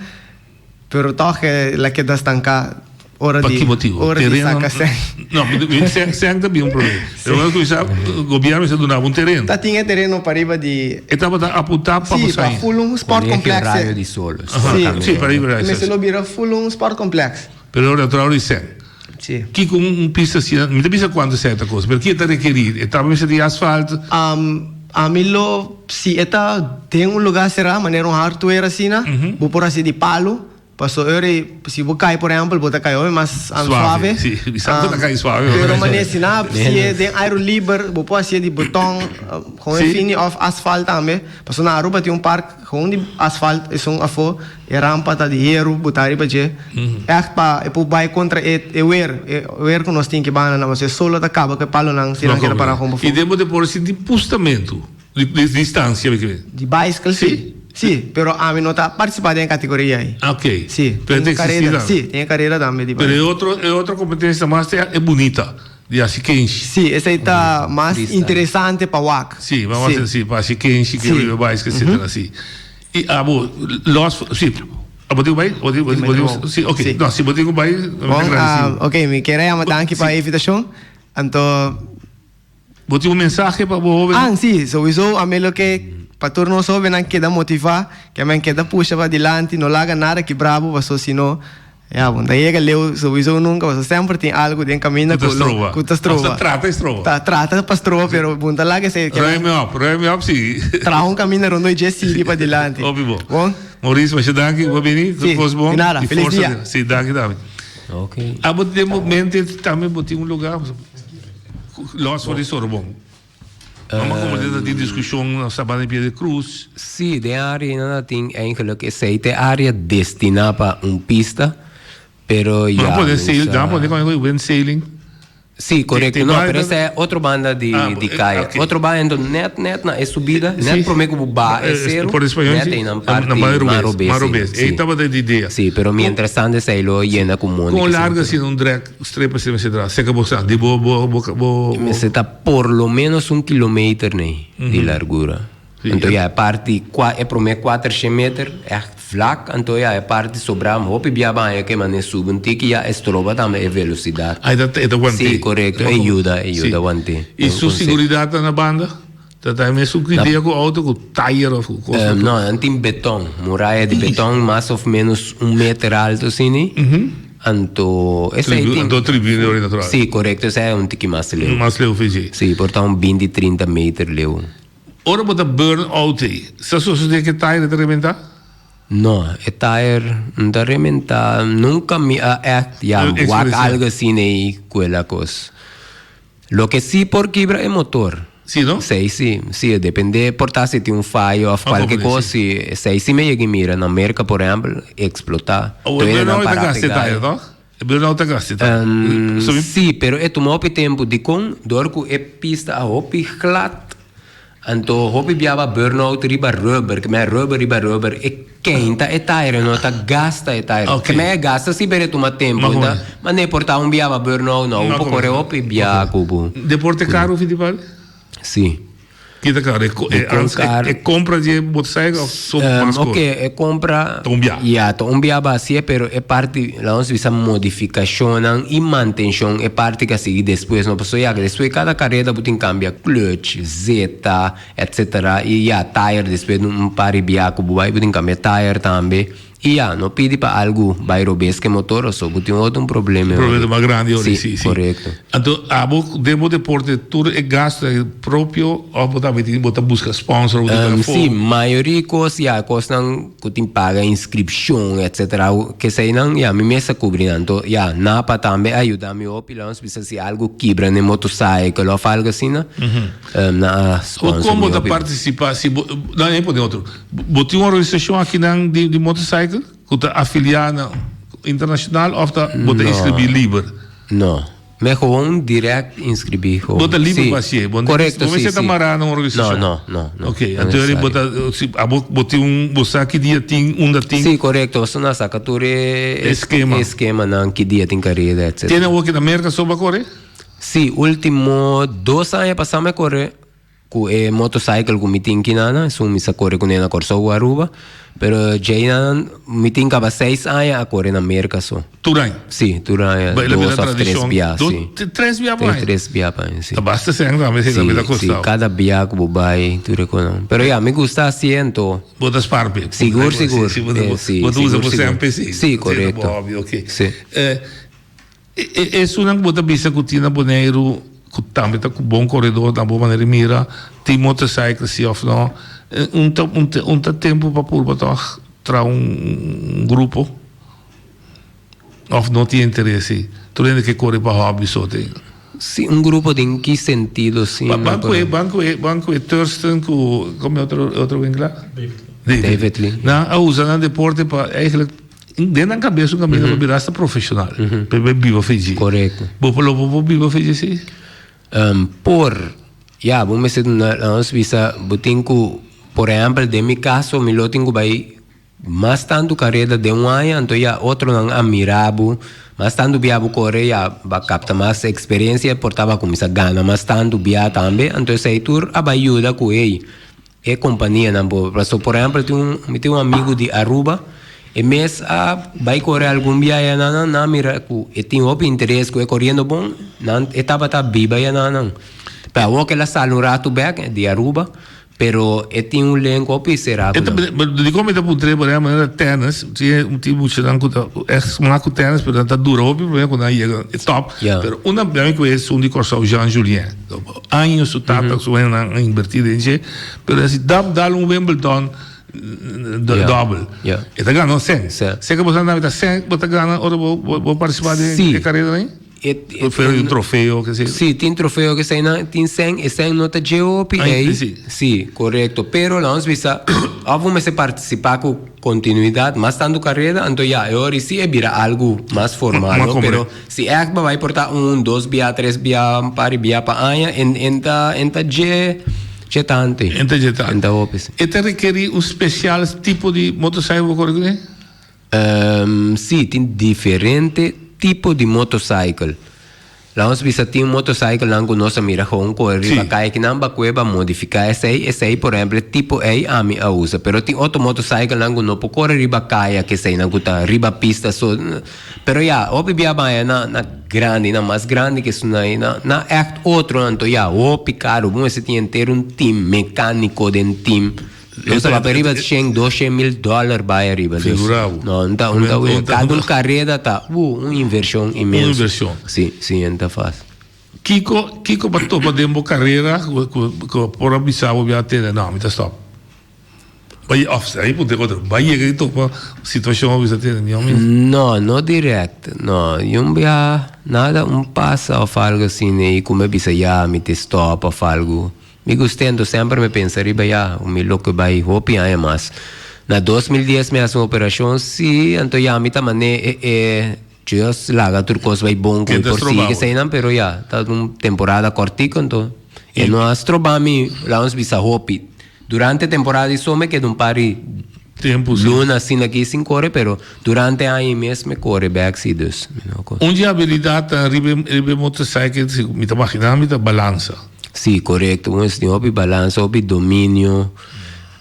Pero tog el a keda stanká ora Pa di ki motibu? ora di Tereno saka sèn. No, sèn sèn ta bin un problema. Pero ora kuminsá gobièrnu mester duna bo un tereno. Ta tin e tereno pariba di. E tabata apuntá pa Sí, bo pa sain. full un sport Colegio complex. Rayo di Sol. Sí. Sí, pariba di Rayo. Mester lo bira full un sport complex. Pero ora ta ora di sèn. Sí. Kiko un pista asina, mi ta bisa kuantu sèn ta kosta, pero kiko ta rekerí? E tabata mester di asfalt? Ami lo, si e ta den un lugá será, manera un hardware asina, bo por hasi di palu. Paso ora si bo kai por ehempel bo ta kai hopi mas suave. Si, mi sa bo ta kai suave. Pero mane si nan hacié den airo liber bo por hacié di beton gewoon e fini of asfalt tambe. Paso na Aruba tin un park gewoon di asfalt esun afo e rampa ta di heru bo ta riba dje. Echt pa e por bai contra e e weer e weer cu nos tin ki banda nan paso e solo ta caba cu e palonan si nan keda para gewoon pafó. I den bo te por sinti pustamento. Di distancia mi ke. Di bicycle si. Si, pero ami no ta participa den e categoria ei. Ok. Si. Pero ta existi tambe. Si, tin e carera tambe di bicycle. Pero e otro, e otro competencia mas ta e bunita, di haci kenshi. Si, esei ta mas interesante pa wak. Si, mas si, pa haci kenshi, ke riba bicycle, etcetera, si. I abo, los, si, abo tin ku bai? Bo tin, bo tin, si, ok. No, si bo tin ku bai, mi ta gradeci. Bon, ok, mi kier a yama danki pa e invitacion. Anto. Bo tin un mensahe pa bo hobennan? Ah, si, souiso ami lo ke pa tur nos hobennan keda motivá, ke men keda pusha pa dilanti, no laga nada kibra bo, paso si no, ya, bo no ta yega leu souiso nunka, paso semper tin algu den kaminda ku lo, ku ta stroba. Ku ta trata di stroba. Ta trata pa stroba, pero bo no ta laga esei. Ruim op, ruim op, si. Traha un kaminda rondó i dje sigui pa dilanti. Hopi bo. Bon. Maurice, masha danki pa bini. Si, Tur kos bon. di nada. I Felis forsa dia. Si, danki tambe. Ok. Abo den bo mente tambe bo tin un lugar? Los for di Sorbon. Mama como ta tin discusion na Sabana di Piedra Cruz. Sí, den área nan a tin eigenlijk esei ta e área destiná pa un pista, pero ya. Nan pone sail, nan pone con wind sailing. Sí, korekto. No, pero esei e otro banda di di kaya. Otro banda ento net net na e subida, net promé ku bo baha e seru, net einan parti mas robes. Mas robes. Ei tabata di idea. Sí, pero mientras tanto esei lo yena ku mondi. Kon largo asina un drag strip asina mester tra? Seka bo sa di bo bo bo bo. Mester ta por lo menos un kilometer nei di largura. Anto ya e parti kua e prome kuatershen meter ègt vlak, anto ya e parti sobrá hopi bia baña ke manera subi un tiki ya e stroba tambe e velosidat. Ah, e ta e ta want'é. Sí, korekto, e yuda, e yuda want'é. I su siguridat ta na banda? Ta ta e mesun idea ku outo ku tayer òf ku kos? No, nan tin beton, muraya di beton mas òf ménos un meter alto asina. Anto esei tin. Anto tribuna di ora natural. Sí, korekto, esei un tiki mas leu. Mas leu fiji. Sí, por ta un binti, trinta meter leu. Ora bo ta burn out ei, sa sosodé ku e tayer ta rebentá? No, e tayer no ta rebentá. Nunka mi a ègt ya wak algu asina ei ku el a kos. Loke sí por kibra e motor. Sí, no? Esei sí, sí, e dependé por ta si tin un fayo òf kualke kos, sí, esei sí mi yega mira. Na Merka, por ehèmpel, eksplotá. Awor e burn out ta gasta e tayer, no? E burnout ta gasti ta. Sí, pero e tuma hopi tempu. Dikon? Dor ku e pista a hopi glat, anto hopi biaba burnout riba rubber, ke men rubber riba rubber, e keinta e taire, no ta gasta e taire. Ke men e gasta si, pero e tuma tempu. Ma ne por ta un biaba burnout no, bo por kore hopi bia ku bo. Deporte karu, Fittipaldi? Sí. Ki ta karo? E compra di e motorcycle of so mas cos? Ok, e compra. Ta un bia. Ya, ta un bia bacia, pero e parti, laat ons bisa modificacionnan y mantencion, e parti cu a sigui despues, no? Pasobra ya, despues cada careda bo tin cambia clutch, zeta, etcetera, y ya, tire despues di un par di bia cu bo bay, bo tin cambia tire tambe. Y ya, no pidi pa algu bay robes ke motor oso, bo tin otro un problema. Problema mas grandi ori, si, si. Korekto. Anto abo den bo deporte tur e gasto ta propio of bo tambe tin bo ta buska sponsor bo tin afo? Si, mayoria kos ya kosnan ku tin paga inskripshon etcetera keseinan ya mi mes a kubri nan. Anto ya Napa tambe a yuda mi hopi la nos bisa si algu kibra den motorcycle of algu asina nan a sponsor mi hopi. Kon bo ta partisipa si bo, nan e pone otro. Bo tin un organisashon akinan di di motorcycle ku ta afiliá na internashonal òf ta bo ta inskribí liber? No. Mi gewoon dirèkt inskribí gewoon. Bo ta liber pa hasié. Bo Korekto, si, si. mester ta mará na un organisashon. No, no, no, no. Oké, anto eri bo ta si abo bo tin un bo sa ki dia tin, unda tin. Sí, korekto. Boso na saka tur e Eskema. eskemanan, ki dia tin kareda, etcetera. Tiene awor ki na Merka so bo a kore? Sí, último dos aña pasá mi a kore. Ku e motorcycle ku mi tin kinana, esun mi sa kore kuné na Kòrsou ku Aruba, pero djeinan mi tin kaba seis aña a kore na Merka so. Tur aña? Si, tur aña, Ba, dos òf tres bia, si. Tres bia pa aña? Tres bia pa aña, si. Ta basta sèn tambe si tambe ta kostau. Si, kada bia ku bo bai tur e konan. Pero ya, mi gusta asiento. Bo ta spar p'e. Sigur, sigur. Si, bo ta usa bo sèn p'e, si. Si, korekto. Si. E esunnan ku bo ta bisa ku tin na Boneiru ku tambe ta ku bon koredor na bo manera di mira, tin motorcycle si òf no, un ta un ta tempu pa purba tòg traha un grupo? Of no tin interes ei? Tur hende ke kore pa hobby so te. Si, un grupo den ki sentido si? Ba ban ku e ban ku e ban ku e Thurston ku como e otro e otro winkla? David Lee. David Lee. Nan a usa nan deporte pa eigenlijk den nan kabes un kaminda pa bira hasta profesional. Pa e biba fe dje. Korekto. Bo por lo bo por biba fe dje si? Por, ya bo mester duna nos bisa bo tin ku por ehèmpel den mi kaso mi lo tin ku bai Mas tantu kareda den un aña, anto ya otronan a mira bo, mas tantu bia bo kore ya bo a kapta mas eksperensia, por ta bo a kuminsá gana mas tantu bia tambe, anto esei tur a bai yuda ku ey e kompanianan por, pasobra por ehèmpel tin un mi tin un amigu di Aruba, e mes a bai kore algun bia ya nan nan a mira ku e tin hopi interes ku e koriendo bon, nan e tabata biba ya nan nan, pero awor ku el a sali un ratu bèk di Aruba. Pero e tin un len hopi será ku nan. Dikon mi ta puntr'é por e manera tennis, tin muchanan ku ta ègt smak ku tennis pero nan ta dura hopi promé ku nan yega e top. Pero un nan mi ku esun di Kòrsou Jean Julien. Años su tata su hendenan a invertí den dje pero e si dap dal un Wimbledon dòbel. E ta gana sèn. Sèn ku bo sa nan ta sèn bo ta gana ora bo partisipá den e karera ei? Trofeo di un trofeo ke sei. Sí, tin trofeo ke sei nan, tin sèn, e sèn no ta dje hopi ei. Sí. Sí, korekto. Pero laat ons bisa, òf bo mester partisipá ku kontinuidat mas tantu kareda, anto ya, e ora sí e bira algu mas formal, no? Pero si ègt bo bai por ta un, dos bia, tres bia, un par di bia pa aña, en en ta en ta dje dje tantu ei. En ta dje tantu. En ta hopi, sí. E ta rekerí un spesial tipo di motorcycle bo kore kuné? Sí, tin diferente tipo di motorcycle. Laat ons bisa tin motorcyclenan ku nos a mira gewoon kore riba kaya kinan bakue ba modifiká esei, esei por ehempel e tipo ei ami a usa. Pero tin otro motorcyclenan ku no por kore riba kaya ke eseinan ku ta riba pista so. Pero ya, hopi bia baña na na grandi, na mas grandi ke esunnan ei, na na ègt otro anto ya hopi karu. Bo mester tin henter un team mekániko den team. Nos ta papia riba shen, dos shen mil dollar bai ariba. Dus, Figura bo. no, un ta, un ta, Un ta- cada un careda ta, uh, un inversion inmenso. Un inversion. Sí, sí, en ta fácil. Kiko, kiko bo a topa den bo carera ku, ku, ku por a bisa bo bia tene, no, mi ta stop. Bai, of, ahí punta e otro, bai yega i topa situacion bo bisa tene, mi homie. No, no direct, no. Yun bia nada, un pasa of algo asina i ku mi a bisa ya, mi ta stop of algo. Mi gustento semper mi pensa riba ya mi loke bai hopi aña mas. Na 2010 mi hasi un operashon si, anto ya mi ta mane e e just laga tur kos bai bon ku mi por sigui eseinan pero ya ta un temporada kòrtiku anto e no a stroba mi laga nos bisa hopi. Durante temporada di so mi keda un par di luna asina aki sin kore pero durante aña i mes mi kore bèk si dus mi no Un di abilidat riba e motorcycle mi ta magina mi ta balansa. Sí, korekto. Un es tin hopi balansa, hopi dominio.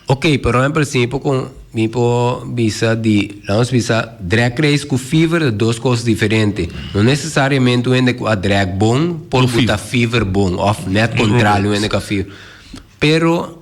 Ok, por ehempel, si mi por kon, mi por bisa di, laat ons bisa, drag race ku fever ta dos kos diferente. No nesesariamente un hende ku a drag bon por Por buta fever bon, òf nèt kontrario, un hende ku a fever. Pero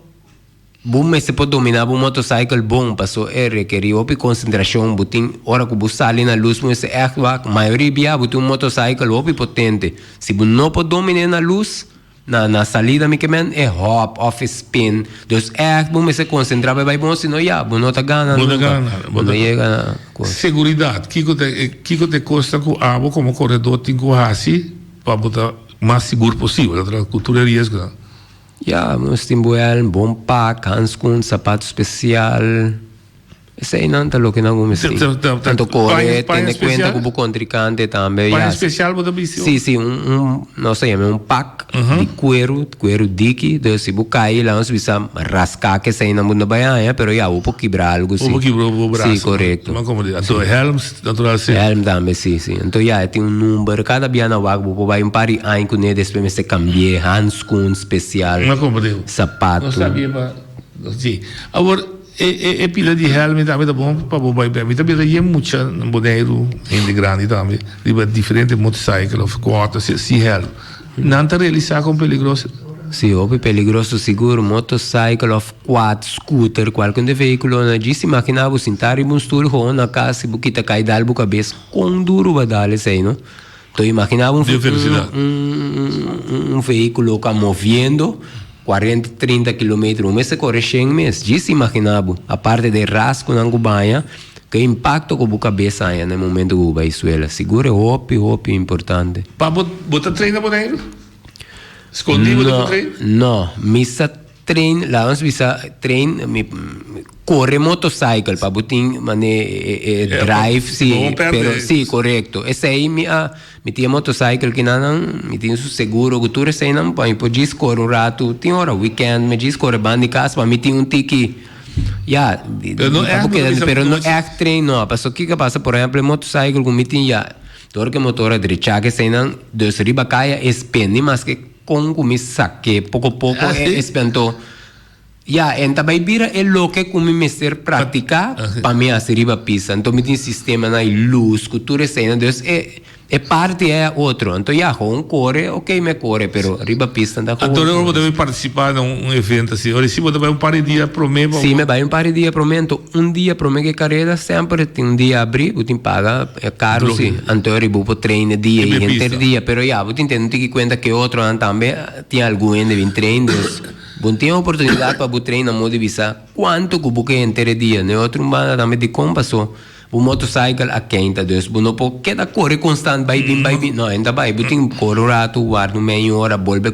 Bo mester por dominá bo motorcycle bon, paso e rekerí hopi konsentrashon. Bo tin ora ku bo sali na lus bo mester ègt wak. Mayoria bia bo tin un motorcycle hopi potente. Si bo no por domin'é na lus, na na salida mi ke men, e hòp òf e spin. Dus ègt bo mester konsentrá pa e bai bon, si no ya, bo no ta gana Bo no nunka. gana nada. Bo no yega na kos. Seguridat, kiko ta e kiko ta e kosnan ku abo komo koredó tin ku hasi pa bo ta mas sigur posibel? Ku tur e riesgonan. Ya, nos tin bo helm, bon pak, hanskun, sapato spesial. Eseinan ta loke nan ku mester tin. Tanto kore, tene kuenta ku bo kontrinkante tambe. Paña spesial bo ta bisti? Si, si, un, un, nos ta yama un pak di kueru, kueru diki. Dus si bo kai, laga nos bisa raska ku eseinan bo no bai haña, pero ya, bo por kibra algu si. Bo por kibra bo brasa. Si, korekto. Anto helm Natural si. Helm tambe si, si. Anto ya e tin un number, kada bia na wak bo por bai un par di aña kuné despues mester kambi'é, handskoen spesial, No komprendé. sapato. No sabia pa si. Awor e e e pila di helm tambe ta bon pa bo bai bek. Mi ta mira yen mucha na Boneiru, hende grandi tambe, riba diferente motorcycle of quad si si helm. Nan ta realisá kon peligroso. Si, hopi peligroso sigur. Motorcycle of quad, scooter, kualke un di e vehíkulonan. Djis imaginá bo sintá riba un stul gewoon na kas si bo kita kai dal bo kabes kon duru bo a dal esei no. Enton imaginá bo un vehíkulo ku a moviendo kuarenta, trinta kilometer, bo mester kore shen mes. Djis imaginá bo. Aparte di e raskunan ku baña. Ku e impakto ku bo kabes haña na e momento ku bo bai suela. Sigur e hopi hopi importante. Pa bo bo ta train na Boneiru? Skondí bo ta por train? No, mi sa train, laga nos bisa train, mi kore motorcycle pa bo tin mane e drive si, pero si korekto. Esei mi a, mi tin e motorcycle kinanan, mi tin su seguro ku tur eseinan pa mi por djis kore un ratu, tin ora weekend mi djis kore banda di kas pa mi tin un tiki. Ya, Pero no echt, pero no echt train no, pasobra kiko a pasa por ehempel e motorcycle ku mi tin ya, dor ku e motor a drechá keseinan, dus riba kaya e spende maske kon ku mi sak'é poko poko e spentó. Ya, en ta bai bira e loke ku mi mester praktiká pa mi hasi riba pista. Anto mi tin sistemanan i lus ku tur eseinan, dus e. E parti ei a otro. Anto ya, gewoon kore, ok mi a kore, pero riba pista ta gewoon. Anto ora bo ta bai participa na un evento asi, ora si bo ta bai un par di dia prome pa. Si, mi bai un par di dia prome, anto un dia prome ku e kareda semper tin un dia abri, bo tin paga e karu si, anto ora bo por train e dia ei henter dia, pero ya, bo tin tene tiki kuenta ku e otronan tambe tin algun hende bin train, dus bo no tin e oportunidat pa bo train na modo di bisa kuantu ku bo ke henter e dia. Na e otro banda tambe dikon paso. Bo motorcycle a keinta dus bo no por keda kore constant bai bin bai bin no enta bai bo tin kore un rato warda un medio ora bolbe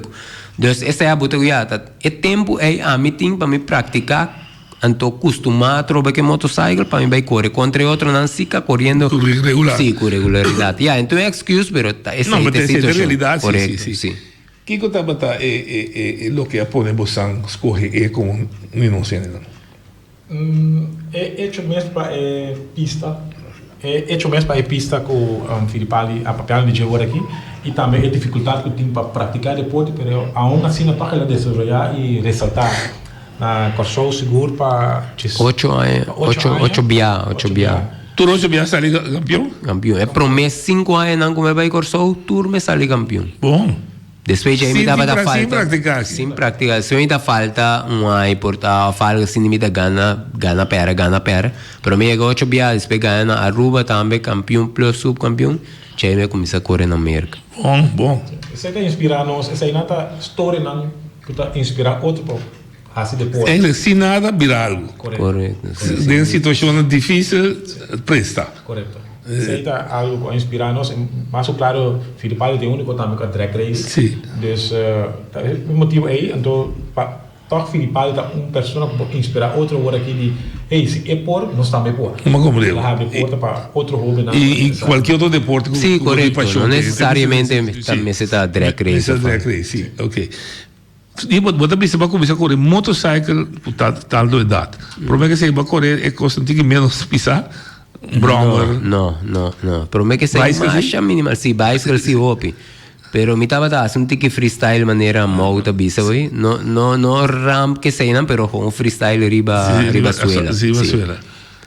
dus esei a bo ta ya ta e tempo ei ami tin pa mi practica anto custuma atrobe ke motorcycle pa mi bai kore contra e otronan si ka koriendo Ku regular. si ku regularidad ya enton e excuse pero ta No esei pero ta e esei ta situacion realidad si si korekto si si. Kiko tabata e e e loke a pone bosan skohe e komo un inosentenan? E hecho mes pa e pista, e hecho mes pa e pista ku Firipali a papiando di dje ora aki i tambe e difikultat ku tin pa praktiká deporte pero aun asina tòg el a desaroyá i resaltá na Kòrsou sigur pa djes Ocho aña, ocho ocho, aña, ocho bia, ocho ocho bia. bia. Tur ocho bia sali kampion? Kampion. E promé sinku añanan ku mi a bai Kòrsou tur mi sali kampion. Bon. Despues djei mi Sin tabata sin falta. practica. Sin practica. Despues mi ta falta un ai por ta of algo asina mi ta gana, gana pera, gana pera. Pero mi yega ocho bia despues gana na Aruba tambe campeon plus subcampeon. Djei mi a cuminsa core na Merca. Bon, bon. Esei ta inspira nos, eseinan ta storianan ku ta inspira otro pa hasi deporte. Eigenlijk sin nada bira algo. Korekto. Korekto, si. Den situacionnan dificil presta. Korekto. Esei ta algo ku a inspirá nos. Mas ku klaro Filipaldi ta e úniko tambe ku a drag race. Sí. Dus ta e motibu ei. Anto pa tòg Filipaldi ta un persona ku por inspirá otro awor aki di, hey, si e por, nos tambe por. Kuma komo El a habri porta pa otro hóbennan. I kualke otro deporte ku Sí, ku korekto. pashon. No nesesariamente ta mester ta drag race. Mester drag race, sí. Oké. I bo ta bisa bo a kuminsá kore motorcycle ku tal do edat. Promé ke esei bo a kore e kosnan tiki ménos pisá, un brommer. No, no, no. Promé ke esei masha minimal. Sí, bicycle sí hopi. Pero mi tabata hasi un tiki freestyle manera Mou ta bisa hoy. No, no, no ramp ke eseinan, pero gewoon freestyle riba, riba suela. Sí, riba suela.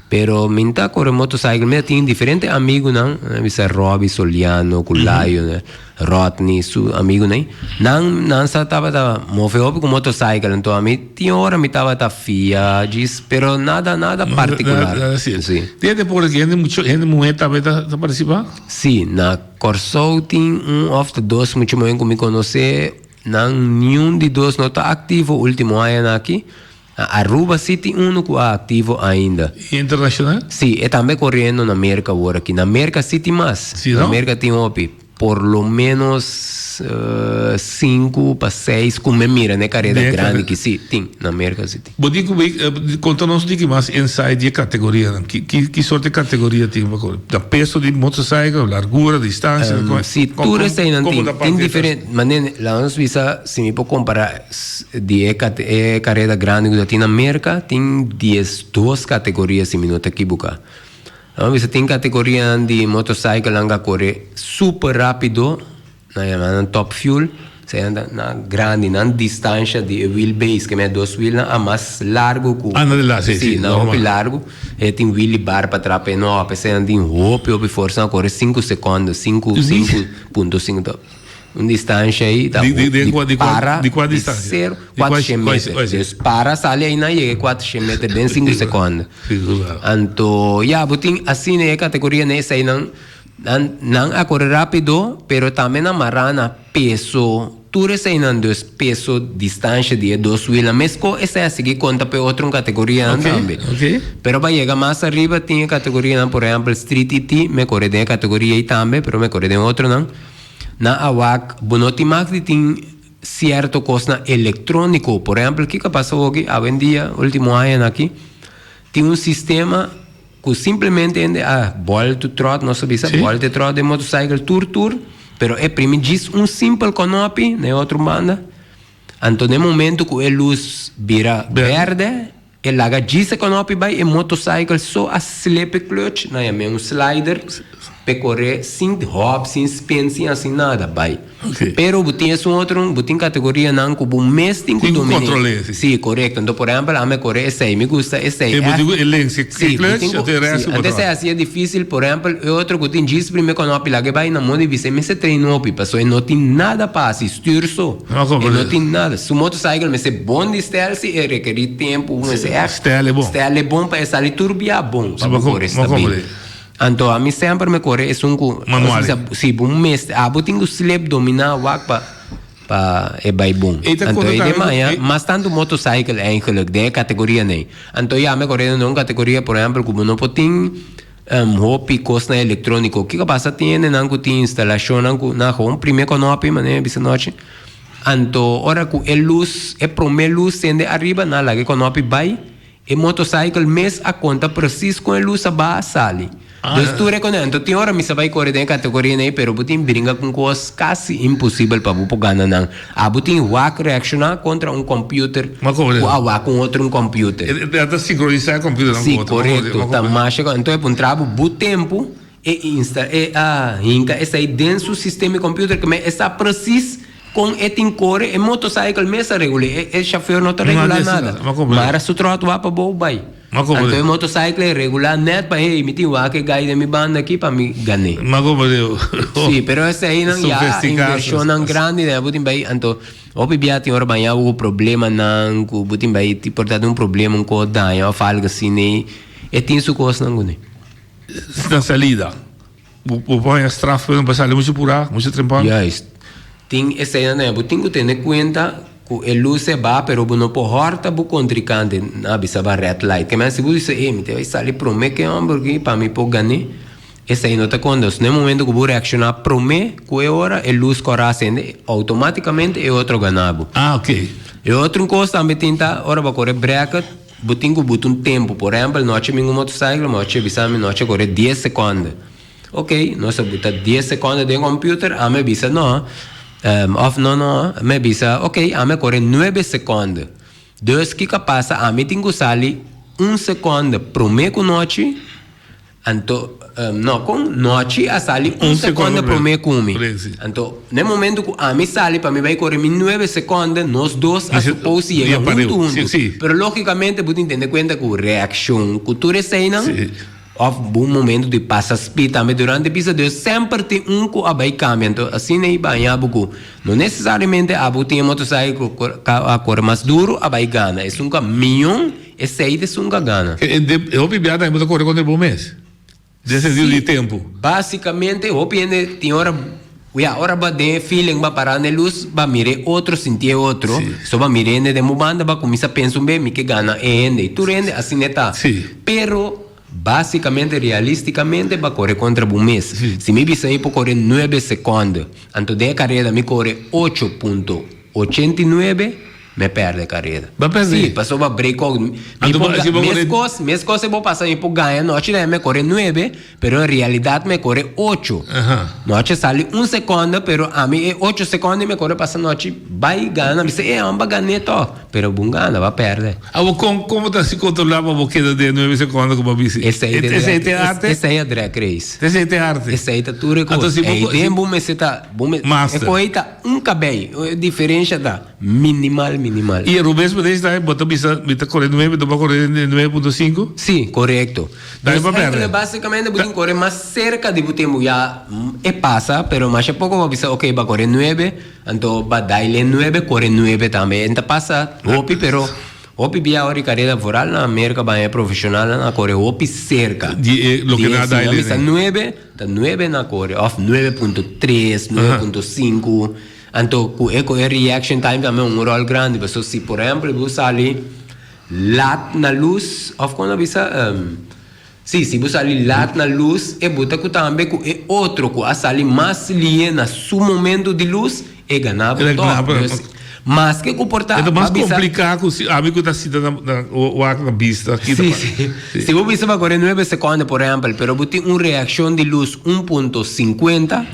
Pero mi ta kore motorcycle, mi a tin diferente amigunan, mi a bisa Robby Soliano ku Layo, Rodney, su amigunan, nan nan sa tabata move hopi ku motorcycle, anto ami tin ora mi tabata fia djis, pero nada nada partikular. Nada así. Sí. Tin e deporte ku hende mucho hende muhé tambe ta partisipá? Sí, na Kòrsou tin un òf ta dos mucha muhé ku mi konosé, nan niun di dos no ta aktivo último añanan aki. Na Aruba si tin unu ku a aktivo ainda. I internashonal? Si, e tambe koriendo na Merka awor aki. Na Merka si tin mas. Si, no? Na Merka tin hopi. Por lo menos sinku pa seis ku mi mira na e kareda grandi aki. Si, tin. Na Merka si tin. Bo tin ku bay konta nos un tiki mas inside di e kategorianan. Ki ki sorto di kategoria tin pa kore? Ta peso di motorcycle, largura, distansia? Si, tur eseinan tin. Tin diferente. Manera, laga nos bisa, si mi por kompara. Di e e kareda grandi ku ta tin na Merka tin diesdos kategoria si mi no ta kibuká. Nan bisa tin kategorianan di motorcyclenan ku a kore super rápido, nan yama nan top fuel, esei nan ta grandi, nan distansha di e wheelbase ke mei dos wielnan a mas largu ku Ah, nan di la, si, si, nan hopi largu, e tin wiel di bar patras pa e no hòp, esei nan tin hopi hopi forsa, nan kore sinku sekònde, sinku 5.5. Un distansha ei ta Di, di, di, di, di para di kua distansha? Zero, Di kua- 400 kua- meter. kua- Dus para sali ei nan yega e 400 meter den 5 sekonde. Sí, claro. Anto, ya, bo tin asina e kategoria na esei nan, nan, nan a kore rápido, pero tambe nan mará na peso. Tur eseinan dus peso, distansha di e dos wielnan. Mesco esei a sigui konta pa e otro kategorianan tambe. Pero pa yega mas ariba tin e kategorianan, por ehèmpel Street ET, mi a kore den e kategoria ei tambe, pero mi a kore den otronan. Nan a wak, bo no tin mag di tin sierto kosnan elektróniko. Por ehèmpel, kiko a pasa awoki, awendia, último añanan aki, tin un sistema Ku simplemente hende a bòltu tròt, nos ta bisa, bòltu e tròt den motorcycle tur tur, pero e primi djis un simpel kònòpi na e otro banda. Anto den momento ku e lus bira bèrdè, e laga djis e kònòpi bai, e motorcycle so a slip e clutch, nan yam'é un slider, p'e kore sin hòp, sin spin, sin hasi nada, bai. Pero bo tin esun otro, bo tin kategorianan ku bo mes tin ku Tin ku dominé. kontrol'é, si. Sí, korekto. Anto, por ehèmpel, ami a kore esei, mi gusta esei. E bo tin ku e lens, e Sí, bo clutch, tin ku, anto e sí, rèst ku bo antes ta. e hasié difísil, por ehèmpel, e otro ku tin djis promé ku no pila ke bai na moda di bisa, e mester train hopi, pasobra e no tin nada pa hasi, stür so. No E no komprendé. tin nada. Su motorcycle mester bon di stèl, si e rekerí tempu, mester ègt Stèl e bon. Stèl e bon pa e sali tur bia bon, Sí, pa bo bo ko, kore bo stabil. komprendé. Anto ami semper mi kore esun ku Manual. Si bo mester abo tin ku slip dominá wak pa pa e bai bon. E ta Anto konta e tambe den ku maña e. mas tantu motorcycle eigenlijk den e kategoria nei. Anto ya mi kore den un kategoria por ehempel ku bo no por tin hopi kosnan elektroniko. Kiko pasa tin hendenan ku tin instalashonnan ku nan gewoon primi e konopi manera mi bisa nochi. Anto ora ku e lus e prome lus sende ariba nan laga e konopi bai. E motorcycle mes a konta precies kon e lus a baha a sali. Dus tur e kone. Anto tin ora mi sa bai kore den e kategoria nei pero bo tin bringa ku un kos kasi imposibel pa bo por gana nan. Abo tin wak reakshoná kontra un computer ku a wak un otro un computer. E ta sinkronisá e computernan Si, ku otro. korekto. Ta masha. Anto e puntra bo bo tempu e insta e a hinka esei den su sistema di computer ku me e sa precies Kon e tin kore e motorcycle mes a regul'é, e e chauffeur no ta regulá nada. Mara su tròt wak pa bou bai. Anto e motorcycle e regulá nèt pa hey mi tin wak e gai den mi banda aki pa mi gan'é. Sí, pero eseinan ya invershonnan grandi den bo tin bai anto hopi bia tin ora baña bo ku problemanan ku bo tin bai por ta tin un problema un kos daña òf algu asina e tin su kosnan kuné. Na salida. Bo por haña straf pero bo sali muchu purá, muchu trempan. Juist. Tin eseinan tambe. Bo tin ku tene kuenta ku e lus e ba pero bo no por hòrta bo kontrinkante na bisa ba red light. Ke men si bo bisa ey mi ta bai sali promé ku e hòmber aki pa mi por gané, esei no ta konta. So na e momento ku bo reakshoná promé ku e ora e lus kòrá sende, outomátikamente e otro gana bo. Ah, ok. E otro kos tambe tin ta ora bo a kore bracket. Bo tin ku buta un tempu. Por ehèmpel, nochi mi ku motorcycle, mochi a bisa mi nochi a kore dies sekònde. Ok, nos a buta dies sekònde den kòmpiuter, ami a bisa no, òf no no, mi a bisa ok, ami a kore nuebe sekònde. Dus kiko a pasa, ami tin ku sali un sekònde promé ku nochi. Anto, no, kon nochi a sali un sekonde promé ku mi. Anto, na e momento ku ami sali pa mi bai kore mi nuebe sekonde, nos dos a supos di yega huntu huntu. Pero lógikamente bo tin tene kuenta ku reakshon ku tur eseinan, òf bo un momento di pasa speed tambe durante pista, dus semper tin un ku a bai kambia. Anto, asina ei baña bo ku no nesesariamente abo tin e motorcycle ku a kore mas duru a bai gana. Esun ku a mion. Esei ta esun ka gana. E hopi bia tambe bo ta kore kontra bo mes, den sentido di tempu. Basikamente hopi hende tin ora, ya, ora bo a den e feeling bo a para na e lus, bo a mira e otro, sinti e otro, so bo a mira e hende den bo banda, bo a kuminsá pensa un be, mi ke gana e hende. I tur hende asina e ta. Pero basikamente, realistikamente, bo a kore kontra bo mes. Si mi bisa mi por kore nuebe sekònde, anto den e kareda mi kore ocho punto 89 Me perde careda. Ba perde? Si, pasobra break out. Mi Anto por bo- ga- si bo mes kore- cos, mes cos e bo pasa mi por gaña nochi na me kore nuebe, pero en realidad me kore ocho. Aha. Nochi sali un seconde, pero ami e ocho seconde me kore pasa nochi bai gana. Mi se, eh, amba gané toch. Pero bun gana, ba perde. Abo kon kon bo ta si controla pa bo keda den nuebe seconde ku bo bisi? Esei E- te Esei drag, te arte? esei a drag race. Esei te arte? Esei ta tur e Anto kos. si bo Ei ko- si- den bo mester ta, bo me, e Master. koe ta un kabei. E diferensha ta. Minimal, minimal. I e Rubens Menezes tambe bo ta bisa mi ta kore nuebe, bo ta kore 9.5? Sí, korekto. Dai Dus pa perde. eigenlijk basikamente bo tin kore mas serka di bo tempu. Ya e pasa, pero masha poko bo bisa ok bo a kore nuebe, anto bo a daile nuebe, kore nuebe tambe. E ta pasa hopi, pero hopi bia ora di kareda, vooral na Merka baña e profeshonalnan a kore hopi serka. Di e loke nan a Si nan daile. bisa nuebe, ta nuebe nan a kore, òf 9.3, 9.5. Anto ku e ku e reaction time tambe un ròl grandi pasobra si por ehèmpel bo sali lat na lus òf kon a bisa si si bo sali lat na lus e bo ta ku tambe ku e otro ku a sali mas lie na su momento di lus e gana bo tòg. Dus maske ku por ta E ta mas bo a bisa kompliká ku si ami ku ta sinta na na wak na bista ki ta Si pasa. si si bo bisa pa kore nuebe sekonde por ehèmpel pero bo tin un reakshon di lus un punto sinkuenta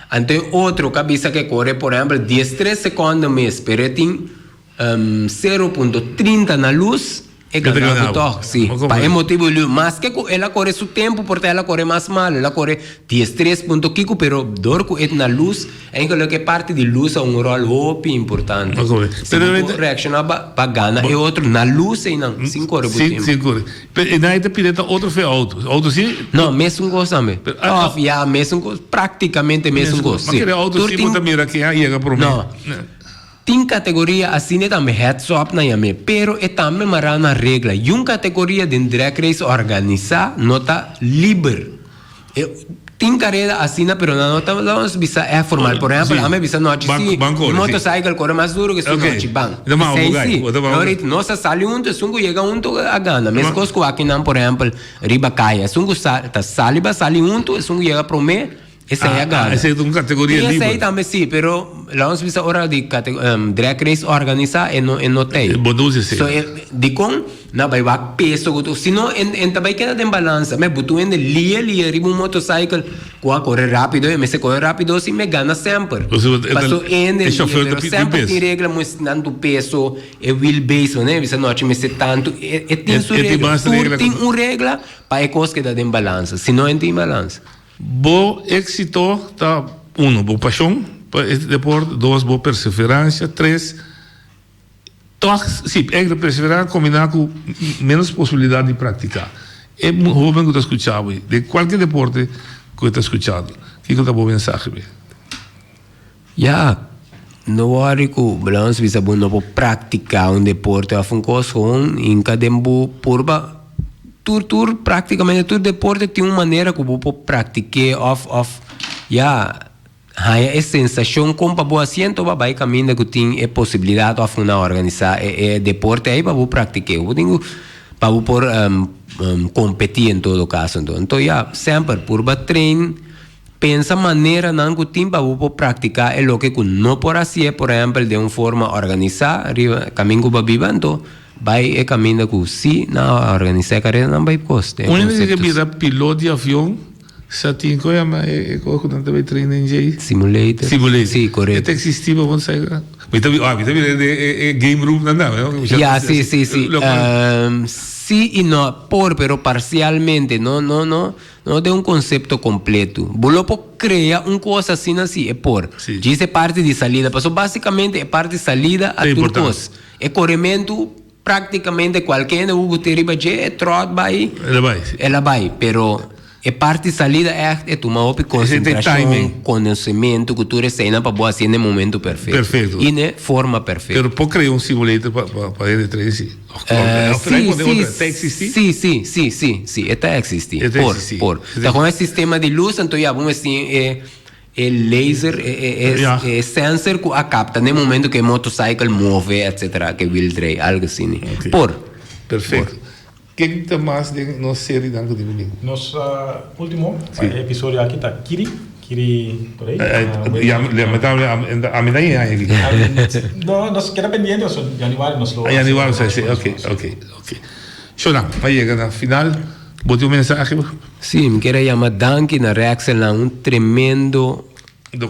Anto e otro ka bisa ke kore por ehempel diestres sekondo mes pero e tin 0.30 na lus e gana bo tog si pa e motibu lu maske ku el a kore su tempu por ta el a kore mas malu el a kore diestres punto kiko pero dor ku e na lus eigenlijk e parti di lus a un rol hopi importante si bo por reakshona pa gana e otro na lus einan sin kore bo tempu. Pero e nan e ta pide ta otro fe auto. Auto si. No, mesun cos tambe. Of ya, mesun cos, practicamente mesun cos. Ma kere auto si bo ta mira ken a yega prome. No. Tin categoria asina tambe heads up nan yam'e, pero e tambe mara na regla. Y un categoria den drag race organisa no ta liber. E tin careda asina pero nan no ta laga nos bisa e formal. Por ehempel, ame bisa nochi si mi motorcycle core mas duro ke su nochi ban. Esei si. Ahorita nos a sali hunto esun ku yega hunto a gana. Meskos ku akinan por ehempel riba kaya. Esun ku ta sali ba sali hunto esun ku yega prome esei a gana. Esei ta un kategoria liber. Tin esei tambe si pero laga nos bisa ora di drag race organisa e no e no tei. Bo no usa esei. So dikon? Na bai wak peso ku tur. Si no en ta bai keda den balansa. Me butu hende lie lie riba un motorcycle ku a kore rapido e mester kore rapido si me gana semper. Paso hende lie pero semper tin regla mes tantu peso e wheelbase manera bisa nochi mester tantu e tin su regla. Tur tin un regla pa e kos keda den balansa. Si no en tin balansa. Bo éxito ta uno bo pashon pa e deporte, dos bo perseverancia, tres. Tòg, sí, e perseverá kombiná ku ménos posibilidat di praktiká. E hóben ku ta skuchá bo, den kualke deporte ku e ta skuchando, kiko ta bo mensahe p'e? Ya, no wòri ku Blans bisa bo no por praktiká un deporte òf un kos, gewoon hinka den bo purba. Tur tur praktikamente tur deporte tin un manera ku bo por praktik'é òf òf ya. Haña e sensashon kon pa bo asiento pa bai kaminda ku tin e posibilidat òf ku nan organisá e e deporte ei pa bo praktik'é. Bo tin ku pa bo por kompetí en todo kaso anto. Anto ya, semper purba train, pensa maneranan ku tin pa bo por praktiká e loke ku no por hasié, por ehèmpel den un forma organisá riba kaminda ku bo a biba, anto bai e kaminda ku sí nan a organisá e karera nan bai kos den e Un hende konsepto. ke bira pilot di avion Sa tin ko yama e kos ku nan ta bai train den djei? Simulator. Simulator. Sí, korekto. E ta eksistí pa bo sa? Mi ta ah, mi ta mira den e game room nan tambe, no? Ya, sí, sí, sí. Sí i no, por, pero parsialmente. No, no, no, no den un konsepto kompleto. Bo lo por krea un kos asina si e por. Sí. Djis e parti di salida. Pasobra basikamente e parti salida a tur kos. E korementu Práktikamente kualke hende ku gusta riba dje e tròt bai, El a bai, si. el a bai. Pero e parti salida ègt e tuma hopi Esei ta e konsentrashon, timing. konosementu ku tur eseinan pa bo hasié na e momentu perfekto. Perfekto. I na e forma perfekto. Pero por krea un simulator pa pa pa hende train si? Òf Eh, òf train sí, pone sí, otro, ta eksistí? sí, sí, sí, sí, sí, e ta eksistí. E ta Por, eksistí. por. Ta kon e sistema di lus, anto ya bo mester tin e E laser, e sensor ku a kapta na e momento ku e motorcycle move etcetera, ku e wiel drei, algo asina. Por. Perfecto. Ken ta mas den nos serinan ku tin bini? Nos ultimo pa e episodio aki ta Kiri, Kiri Torey. Ami ta yen aña aki. No, nos keda pendiente pasobra januari nos lo. Januari nos lo hasi, ok, ok, ok. Shona, a yega na final. Bo tin un mensahe? Sí, mi kier a yama danki na Rexel nan un tremendo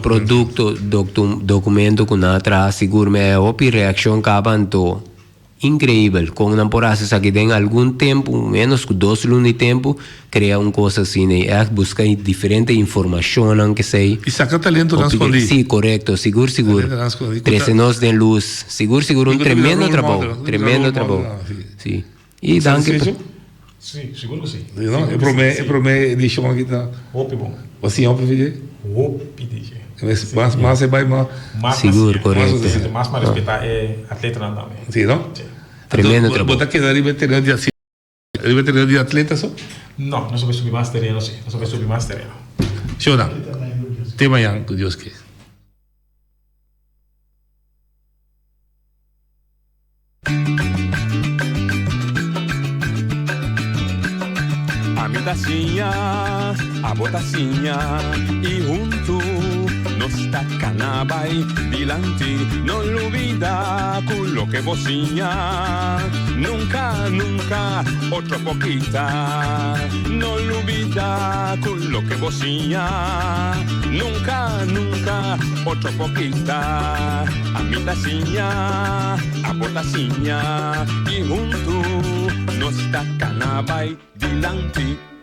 producto, documento cu nan a traha. Sigur mi a hopi reaccion caba anto increibel con nan por haci esaki den algun tempo, menos cu dos luna di tempo, crea un cos asina y echt busca diferente informacionnan kesey. Y saca talentonan scondi. Sí, corecto, sigur sigur. Trece nos den luz. Sigur sigur un tremendo trabou, tremendo trabou. Sí. Y danki pa. Sí, sigur ku sí. Sí, no? E promé, e promé edishon aki ta. Hopi bon. Bo siña hopi di dje? Hopi di dje. Mas, mas, mas e bai mas. Mas Sigur, korekto. Mas mas respetá e atletanan tambe. Sí, no? Sí. Tremendo trabou. Bo ta keda riba e tereno di riba e tereno di atleta so? No, nos a bai subi mas tereno sí. Nos a bai subi mas tereno. Shona, te mañan ku Dios ke. Abo ta siña i huntu nos ta kana bai dilanti. No lubida ku loke bo siña nunka, nunka otro por kita. No lubida ku loke bo siña nunka, nunka otro por kita. Ami ta siña, abo ta siña i huntu nos ta kana bai dilanti.